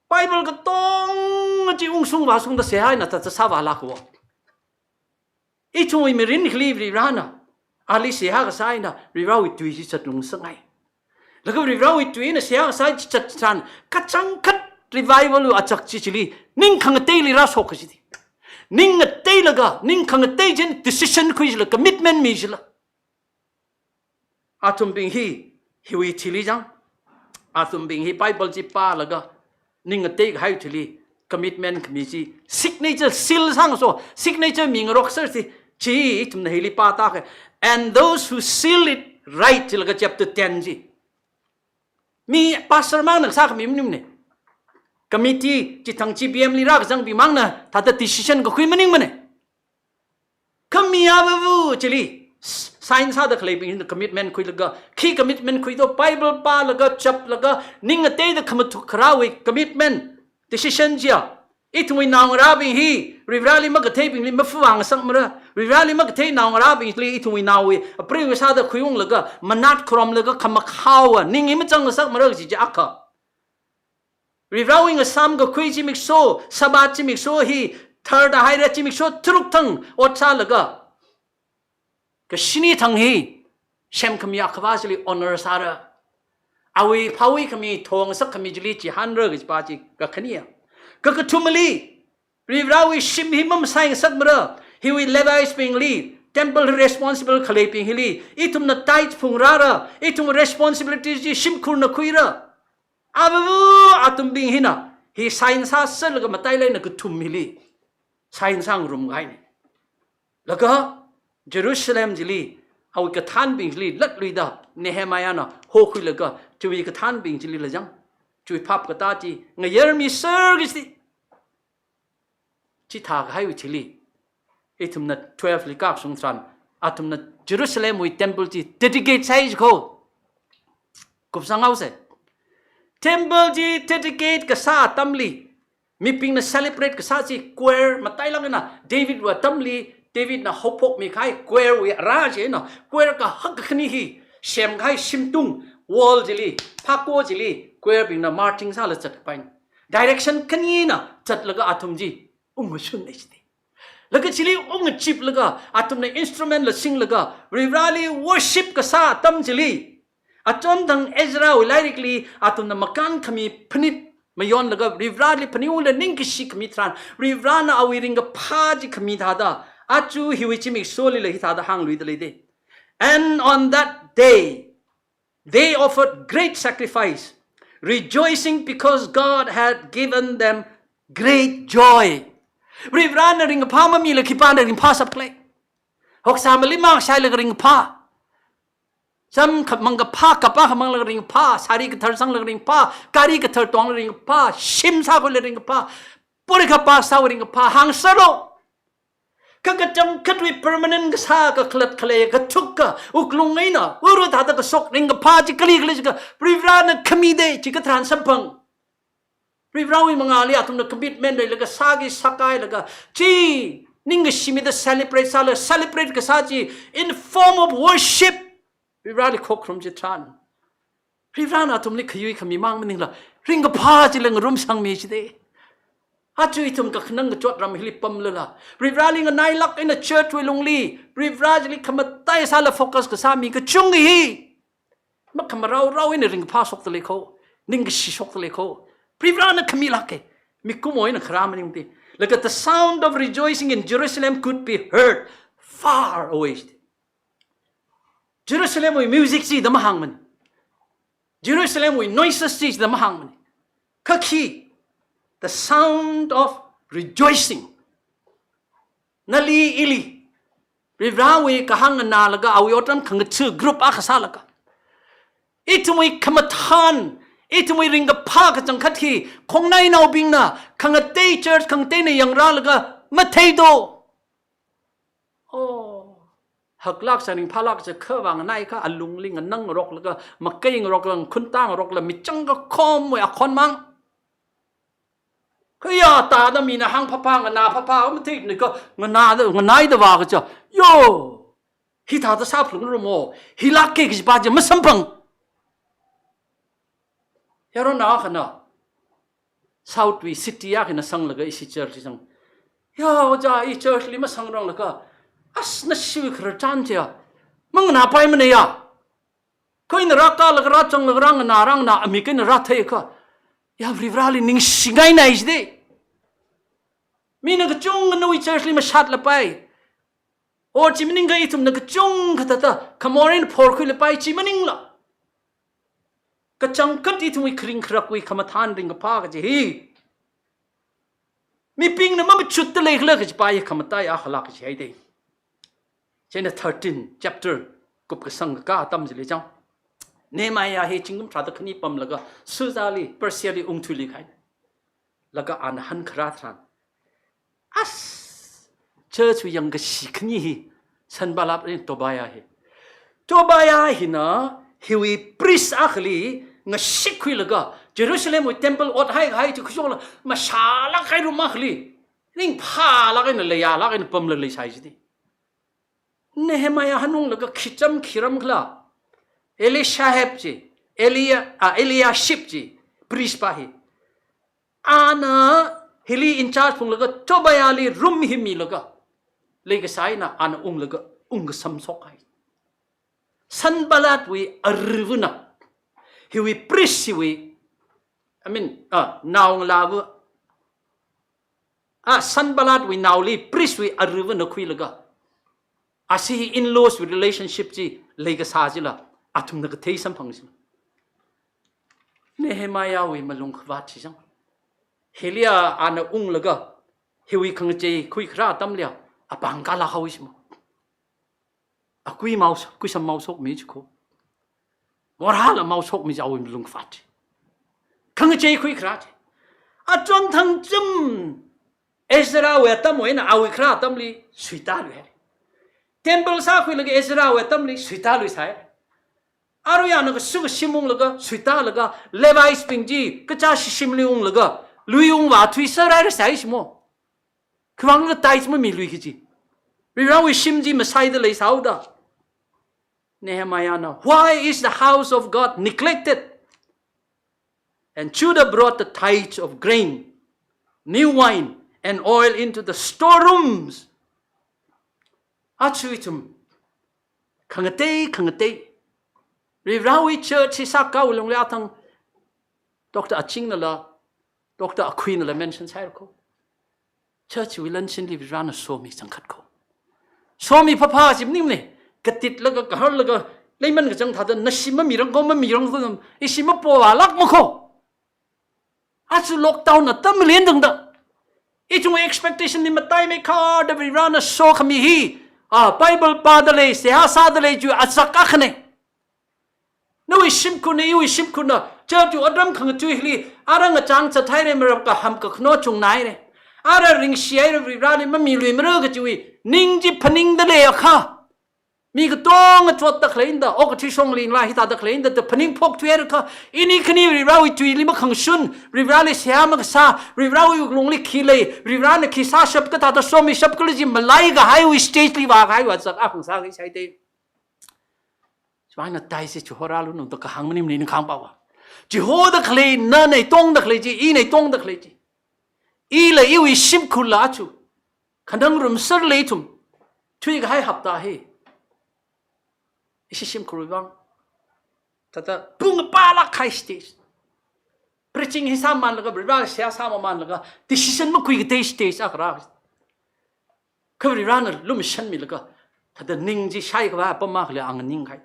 Bible katonga chi ungshung vāshungda seihā eina thāda sāvālāka. Ithumwui mirin hili Varivarana ali seihā kasā eina Varivarawui tui chi zatrung sāngai. Laga Varivarawui tuina seihā kasā chi zat tharan kachangkhat revivalwui achak chi chili ning khangateili rāshok kachida. Ning ngateilaga, ning khangatei chieina decision khuichila, commitment michila. Athumbing hi, hiwui thili chang. Athumbing hi Bible chi pālaga, ning ngateikahai thili commitment khami chi, signature seal sāngaso, signature mingarokser chi, chi ithumna hili pātākha. And those who seal it right, chilaga chapter ten chi. Mi pastor mangna sākhami maningmana. Committee, chithang G B M li rākazangbing mangna thāda decision kakhui maningmana. Kha mi avāva̱ chili s-, sign sāda khaleibing hina commitment khuilaga, khi commitment khuido, Bible pālaga, chaplaga, ning ngateida khamathuk kharāwui commitment, decision chiya. Ithumwui naongarābing hi Varivarali makatheibingli mafuvāngasakmara. Varivarali makathei naongarābingli ithumwui naowui apreiva sāda khuiunglaga, manat kharomlaga, khamakhaowa ning hi machang ngasakmara kaji chi akha. Varivarawui ngasām kakhui zimiksho, Sabbath zimiksho hi tharda haira, zimiksho tharuk thang ot sālaga, kashini thang hi semkhami akhavā chili honor sāra. Awui phāwui khami, thongasak khami chili chihānra kajipa chi kakhaniya. Kakathumali, Varivarawui shim hi mamasai ngasakmara. Hiwui Levites bingli, temple responsible khaleibing hili, ithumna tithe phungrāra, ithum responsibility chi shimkhurna khuira. Avāva̱ athumbing hina hi sign sāserlaga matailāk eina kathum hili sign sāngarumkahaina. Laga Jerusalem chili awui kathānbing chili latluida Nehemiahna hokhuilaga chiwui kathānbing chilila chang. Chiwui phap katā chi ngayarmiser kachida. Chithākahaiwui thili, ithumna twelve li kākashung tharan, athumna Jerusalemwui temple chi dedicate sāi jikho. Kupsanghaosa. Temple chi dedicate kasā atamli, mibingna celebrate kasā chi choir matailāk eina Davidwui atamli, Davidna haophokmikahai choirwui arā chieina, choir kahak kakhane hi semkahai shimtung, wall chili, phako chili, choir bingna marching sālaga zatkapai. Direction khani eina zatlaga athum chi ungshunna chida. Laga chili ungchiplaga, athumna instrument la singlaga, Varivarali worship kasā atam chili, achonthang Ezrawui lairikli athumna makānkhami phanit mayonlaga, Varivarali phaningungla ningkashi khami tharan, Varivarana awui ringkaphā chi khami thāda, aja hiwui zimiksolila hithāda hāngluida leida. And on that day, they offered great sacrifice, rejoicing because God had given them great joy. Varivarana ringkaphā mamila khipāna ringphāsap khala? Hoksā mali mang shailaga ringphā. Samkhamang kaphā, kapā khamanglaga ringphā, sari kathar sanglaga ringphā, gari kathar tonglaga ringphā, shim sākhuilaga ringphā, porikha pass sālaga ringphā, hāngserlo. Kha kachangkhatwui permanent kasā kakhalat khalei kathuk kha wuklung eina, ura thāda kashok ringkaphā chi kali khala jiakha, Varivarana khamida, chikatharan samphang. Varivarawui mangāli athumna commitment leilaga sāki sākailaga, chi ningkashimida celebrate sālaga, celebrate kasā chi in form of worship, Varivarali khokharum chitharan, Varivarana athumli khayui khami mang maningla, ringkaphā chila ngarumsangmi chida. Aja ithum kakhanang kachot ram hili pamlala, Varivarali nganailāk eina church wui lungli, Varivara chili khamataiya sālaga focus kasā mi kachungkha hi makhamarao rao eina ringkaphā shokda leikho, ningkashi shokda leikho. Varivarana khamilāka, mikumo eina kharā maningmana. Laga the sound of rejoicing in Jerusalem could be heard far away. Jerusalemwui music chi da mahāngmana. Jerusalemwui noises chi da mahāngmana. Kha khi, the sound of rejoicing. Nali ili, Varivarawui kahāng nganālaga awui otram khangatha group akha sālaga, ithumwui khamathān, ithumwui ringkaphā kachangkhat hi khongnainaobingna, khangatei church khangateina yangrālaga matheido. Oh, haklāk sā, ringphālāk sā, kha vānganai kha alungli nganāngaroklaga, makei ngaroklaga, khuntā ngarokla, michang kakhomwui akhon mang. Khayā tāda mina hāngphāphā, nganāphāphā, matheini kha nganāda, nganaida vākacha. Yo, hithāda sāphalungra mo, hilāka kajipa chi masamphang. Yaronnao akhana South wui city akhana sanglaga ishi church li zang. Ya, ojā, i church li masangranglaga, as, nashiwui khararchan chiya manganāpaimana ya. Kha ina rākalaga rāzanglaga rānganā rānganā amik eina rātheiakha, ya, Varivarali ningshingainai jide. Mina kachungkhanawui church li mashatlapai. Or chi maningakha ithumna kachungkha thāda khamor eina phorkhuilapai chi maningla, kachangkhat ithumwui kharing kharakwui khamathān ringkaphā kaji hi mibingna mamachutda leikhala kajipa hi khamataiya akhala kaji haide. Chieina thirteen chapter kupkasang kakā atam chili chang, Nehemiah hi zingkum tharāda khani pamlaga Susa li, Persia li ungthuiluikahai. Laga ana hankharā tharan, as, church wui yangkashi khani hi Sanballat eina Tobiah hi. Tobiah hina hiwui priest akhali ngashikkhuilaga Jerusalemwui temple ot haikahai chi khuishokla mashālākkahai room akhali ringphālāk eina leiyālāk eina pamla leisai jide. Nehemiah hanunglaga khi chām khi ramkhala, Eliashib chi, Elia, ah, Eliashib chi, priest pa hi, ana hili in charge phunglaga Tobiah li room hi milaga leikasā eina ana unglaga ungkasam shokhai. Sanballatwui aruivana, hiwui priest hiwui, I mean, ah, naongalāva, ah, Sanballatwui naoli priest wui aruivana khuilaga, ashi hi in-laws wui relationship chi leikasā chila athumna kathei samphang chila, Nehemiahwui malung khavāt chi chang. Hiliya ana unglaga hiwui khangachei khuikharā atamliya apāng kalākhaowa shimo. Akui mao, kuisam mao shokmi chiko. Morala mao shokmi chi awui malung khavāt chi. Khangachei khuikharā chi. Achon thangcham Ezrawui atamwui eina awui kharā atamli suitāluihaira. Temple sākhuilaga Ezrawui atamli suitāluisai. Aruiya ana kasu kashim unglaga suitālaga Levites bing chi kachā shishimli unglaga lui ungvā thuiserhairasai shimo. Khiwuivang tithes mamiluiki kaji. Varivarawui shim chi masaida leisāhaoda. Nehemiahna, "Why is the house of God neglected?" And Judah brought the tithes of grain, new wine, and oil into the storerooms. Aja ithum khangatei, khangatei Varivarawui church hi sākahai lungli athang Doctor Achingnala, Doctor Akhuinala mention sāhaira ko. Church wui lanshinli Varivarana somi changkhat ko. Somi phāphā chi maningmana, katitlaga, kaharlaga, leiman kachang thāda, nashi mamirang ko, mamirang ko, ishi mapovālākma ko. Aja lockdown atam len tangda, ithumwui expectation li mataimeikharda Varivarana sokhami hi, ah, Bible pādalei, seihā sādalei chiwui azak akhana. Nawui shimkhurna, iwui shimkhurna, church wui otram khangatui hili, ara ngachang zathaira, marap kaham kakhano chungnaira. Ara ringshihaira, Varivarali mamiluimara kajiwui ning chi phaningda leiakha, mi katonga chotda khalei eina, okathui shongli ngalā hithāda khalei eina da phaningphok thuiakha, ini khani Varivarawui tuili makhangashun, Varivarali seihā makasā, Varivarawui wuklungli khi lei, Varivarana khi sāshap, kathāda somishap khala chi malaikahaiwui stage li vākahaiwui azak akha sāngaisai te. Chieina tithes chi chihorālu nungda kahāng maningmana, ina kahāng pava. Chihoda khalei, nana itongda khalei chi, ina itongda khalei chi. Ila iwui shimkhurla aja khanang rumser lei ithum thuikahai hapta hi, ishi shimkhurwui vang thāda pung pālākkahai stage. Preaching hi sāmamānlaga, Varivarali seihā sāmamānlaga, decision makhui katei stage akha rā. Kha Varivarana lumashanmilaga, thāda ning chi shaikhavai apam akha leilala nganingkahai.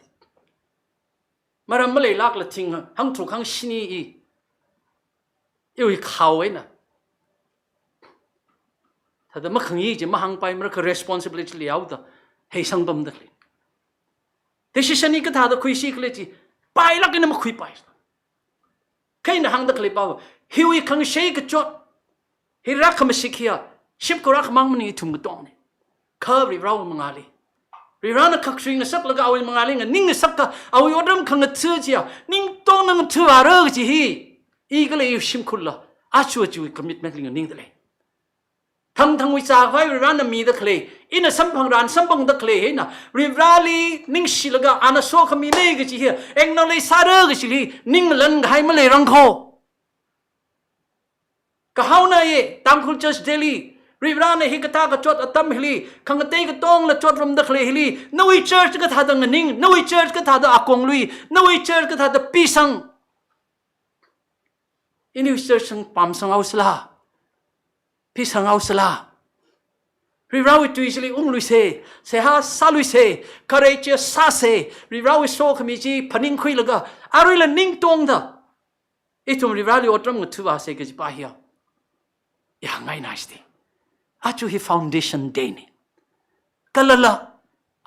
Maram maleilākla thing hangtharuk hangshini i, iwui khao eina thāda makhangai chi mahāngpaimara, kha responsibility leihaoda heisangpamda khalei. Decision hi kathāda khuisi khala chi, pailāk eina makhuipai. Kha ina hāngda khalei pao, hiwui khangashei kachot, hi rākhamashik hiya, shimkhur akhamang maning, ithum katongna. Kha Varivarawui mangāli, Varivarana khakhui ngasaklaga awui mangāli nganing ngasaka, awui otram khangatha chiya ningtongna ngathāvāra kaji hi, i kala iwui shimkhurla aja aja commitment li nganingda lei. Thangthangwui zākhavai Varivarana mida khalei, ina samphangra, samphangda khalei hi eina, Varivarali ningshilaga ana sokhamina kaji hi acknowledge sāra kajili ning ngalenkahai maleirang kho. Kahaona ye, Tangkhul Church Delhi, Varivarana hikathā kachot atam hili, khangatei katongla chotrumda khalei hili, nawui church kathāda nganing, nawui church kathāda akong lui, nawui church kathāda pisang. Iniwui church sangpam sanghaosila, pisanghaosila. Varivarawui tui chili ungluisa, seihā sāluisa, courageous sāsa, Varivarawui sokhami chi phaningkhuilaga, aruila ningtongda ithum Varivarali otram ngathāvāsa kajipa hiya, i hāngngaina shiti. Aja hi foundation day na. Kalala,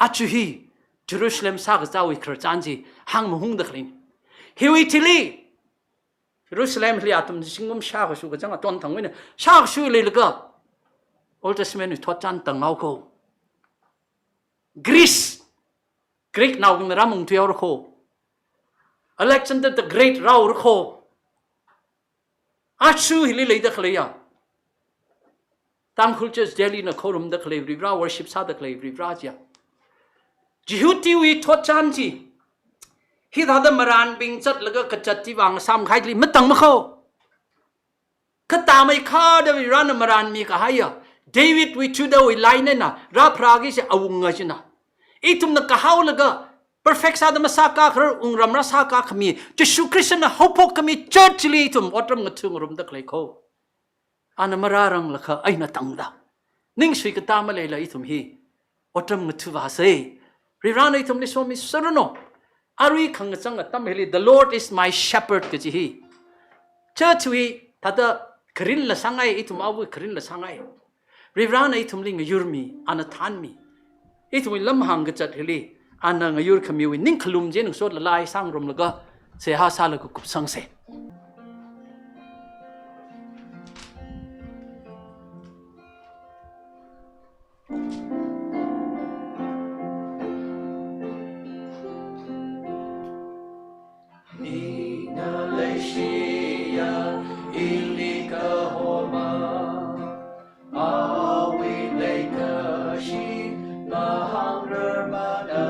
aja hi Jerusalem sākazāwui khararchan chi hāngmahungda khaleina. Hiwui thili, Jerusalemli athum zingkum shākashu kachang aton thangwui eina shākashu leilaga, Old Testament wui thotchan tanghao kho. Greece, Greek naobingna rāmungthuihaora kho. Alexander the Great rāhaora kho. Aja hili leida khaleiya, Tangkhul Church Delhi na khorumda khalei Varivara, worship sāda khalei Varivara chiya, Jihudiwui thotchan chi, hithāda marānbing zatlaga kazat chi vāngasāmkahaili matangma kho. Kha tāmeikhada Varivarana marānmi kahaiya, Davidwui Judahwui line eina rāpharāki kaji awunga china, ithumna kahaolaga perfect sāda masākakharar wungram rāsākakhami, Jishu Khristana haophokkhami church li ithum otram ngathāngarumda khalei kho. Ana marāranglakha eina tangda, ningsui katā maleila ithum hi otram ngathāvāsa. Varivarana ithumli somiserranu. Arui khangachang atam hili, "The Lord is my shepherd" kaji hi, church wui thāda kharinla sāngai, ithum awui kharinla sāngai. Varivarana ithumli ngayurmi, ana thānmi. Ithumwui lamhāng kazat hili ana ngayurkhamiwui ningkhalum chi ngasotla lai sāngarumlaga, seihā sālaga kupsangsa. Ina leishiya ili kahoma, awui leikashi mahāngrarmana.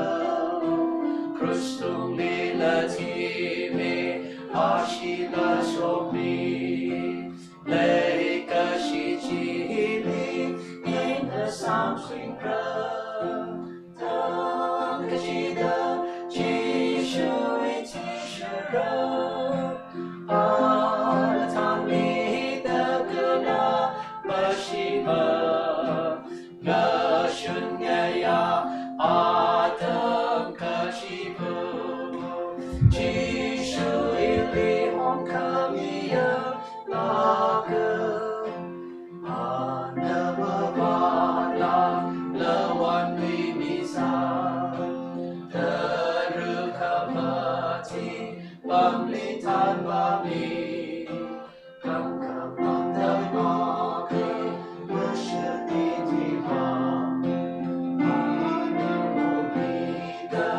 Krush tungli lathimi, ashila shokmi, leikashi chili ina samshingra. Thang kachida Jishuwui athishurda, ana thānmida kala mashima, ngashun ngayā atam kachiva, Jishu ili ungkhamiya lāka. Ana mavātla lawanwui mizā, tara khamathā pamli thanvāmi, khangkhamang tangmaka, mashani tima, ana mumida,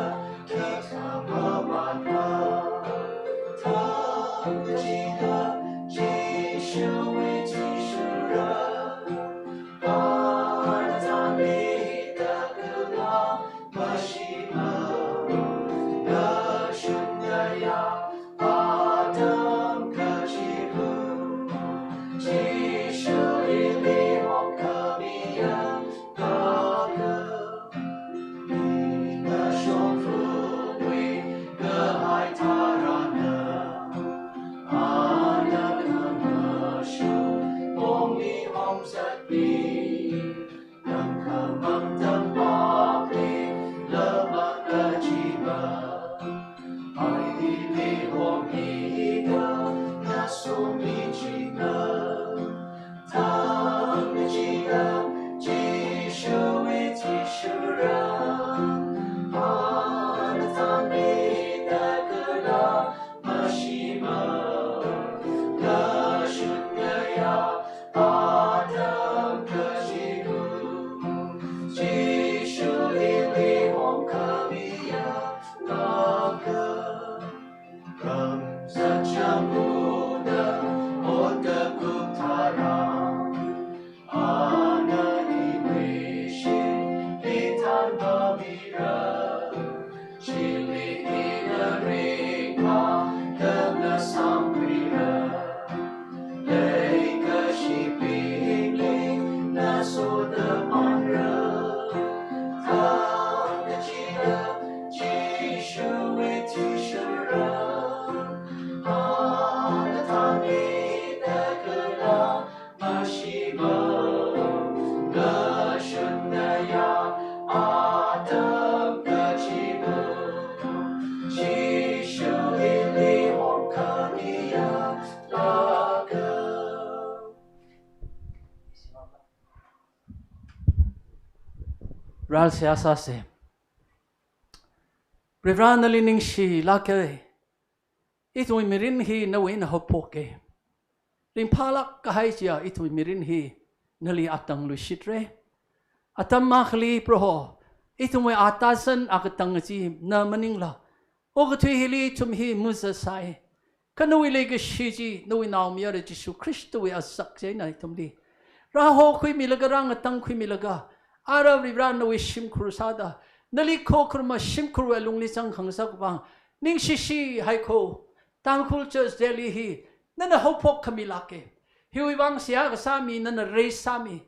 Ralsia sāsa. Varivara nali ningshilāka. Ithumwui mirin hi nawui eina haophoka. Ringphālāk kahai chiya ithumwui mirin hi nali atangluishitra. Atam akhali Proho, ithumwui atazan akatang chi na maningla, okathui hili ithum hi muzasai. Kha nawui leikashi chi, nawui naomayara Jishu Khristawui azak chieina ithumli rāhokhuimilaga, rāngatangkhuimilaga, ara Varivara nawui shimkhur sāda, nali khokharuma shimkhurwui alungli zangkhangasak vang, ningshishi haikho. Tangkhul Church Delhi hi nana haophok khamilāka. Hiwui vang seihā kasā mi nana raise sāmi.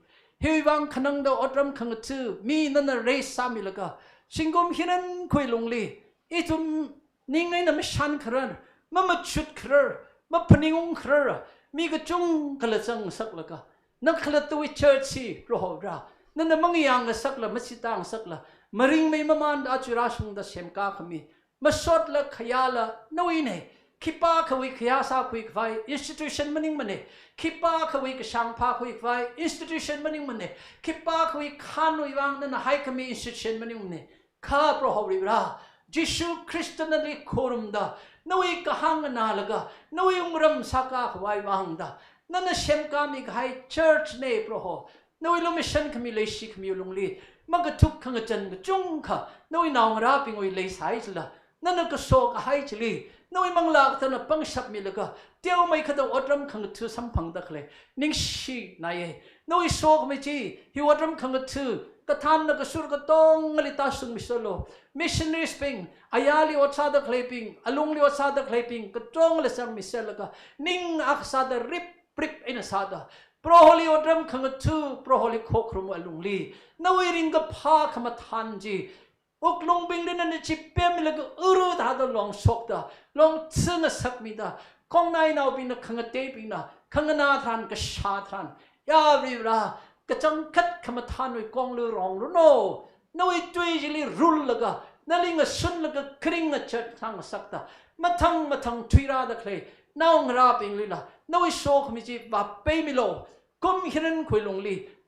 Hiwui vang khanangda otram khangatha mi nana raise sāmilaga, zingkum hinan khuilungli ithum ning eina mashankharar, mamachut kharar, maphaningungkharar mi kachungkhala zangngasaklaga, na khalattawui church hi Proho Vara, nana mangayāngasakla, machitāngasakla, maringmei mamanda aja rāshungda semkā khami, masotla khayāla nawuina. Khipākhawui khayā sākhui khavai institution maningmana. Khipākhawui kashāng phākhui khavai institution maningmana. Khipākhawui khanwui vang nana haikhami institution maningmana. Kha Proho Varivara, Jishu Khristana nali khorumda, nawui kahāng nganālaga, nawui wungram sākā khavai vangda nana semkāmi kahai church na Proho. Nawui lumashan khami, leishi khami lungli makathuk khangachān kachungkha nawui naongarābingwui leisai chila, nana kaso kahai chili nawui manglā kathāna pangshap milaga, teomeikha otram khangatha samphangda khalei ningshinaiya. Nawui sokhami chi hi otram khangatha kathānna kasur katongali tāshungmiserlu. Missionaries bing, ayarli ot sāda khaleibing, alungli ot sāda khaleibing katongla zangmiserlaga, ning akha sāda riprip eina sāda, Proholi otram khangatha, Proholi khokharum alungli nawui ringkaphā khamathān chi, wuklungbingli nana chipemmilaga uru thāda longshokda, longthangasakmida, khongnainaobingna, khangateibingna khanganā tharan, kashā tharan, ya Varivara, kachangkhat khamathānwui konglu rongranu. Nawui tui chili rullaga, nali ngasunlaga kharing ngachān sāngasakta, mathang mathang thuirāda khalei naongarābinglila nawui sokhami chi vāpeimilu. Kum hinan khuilungli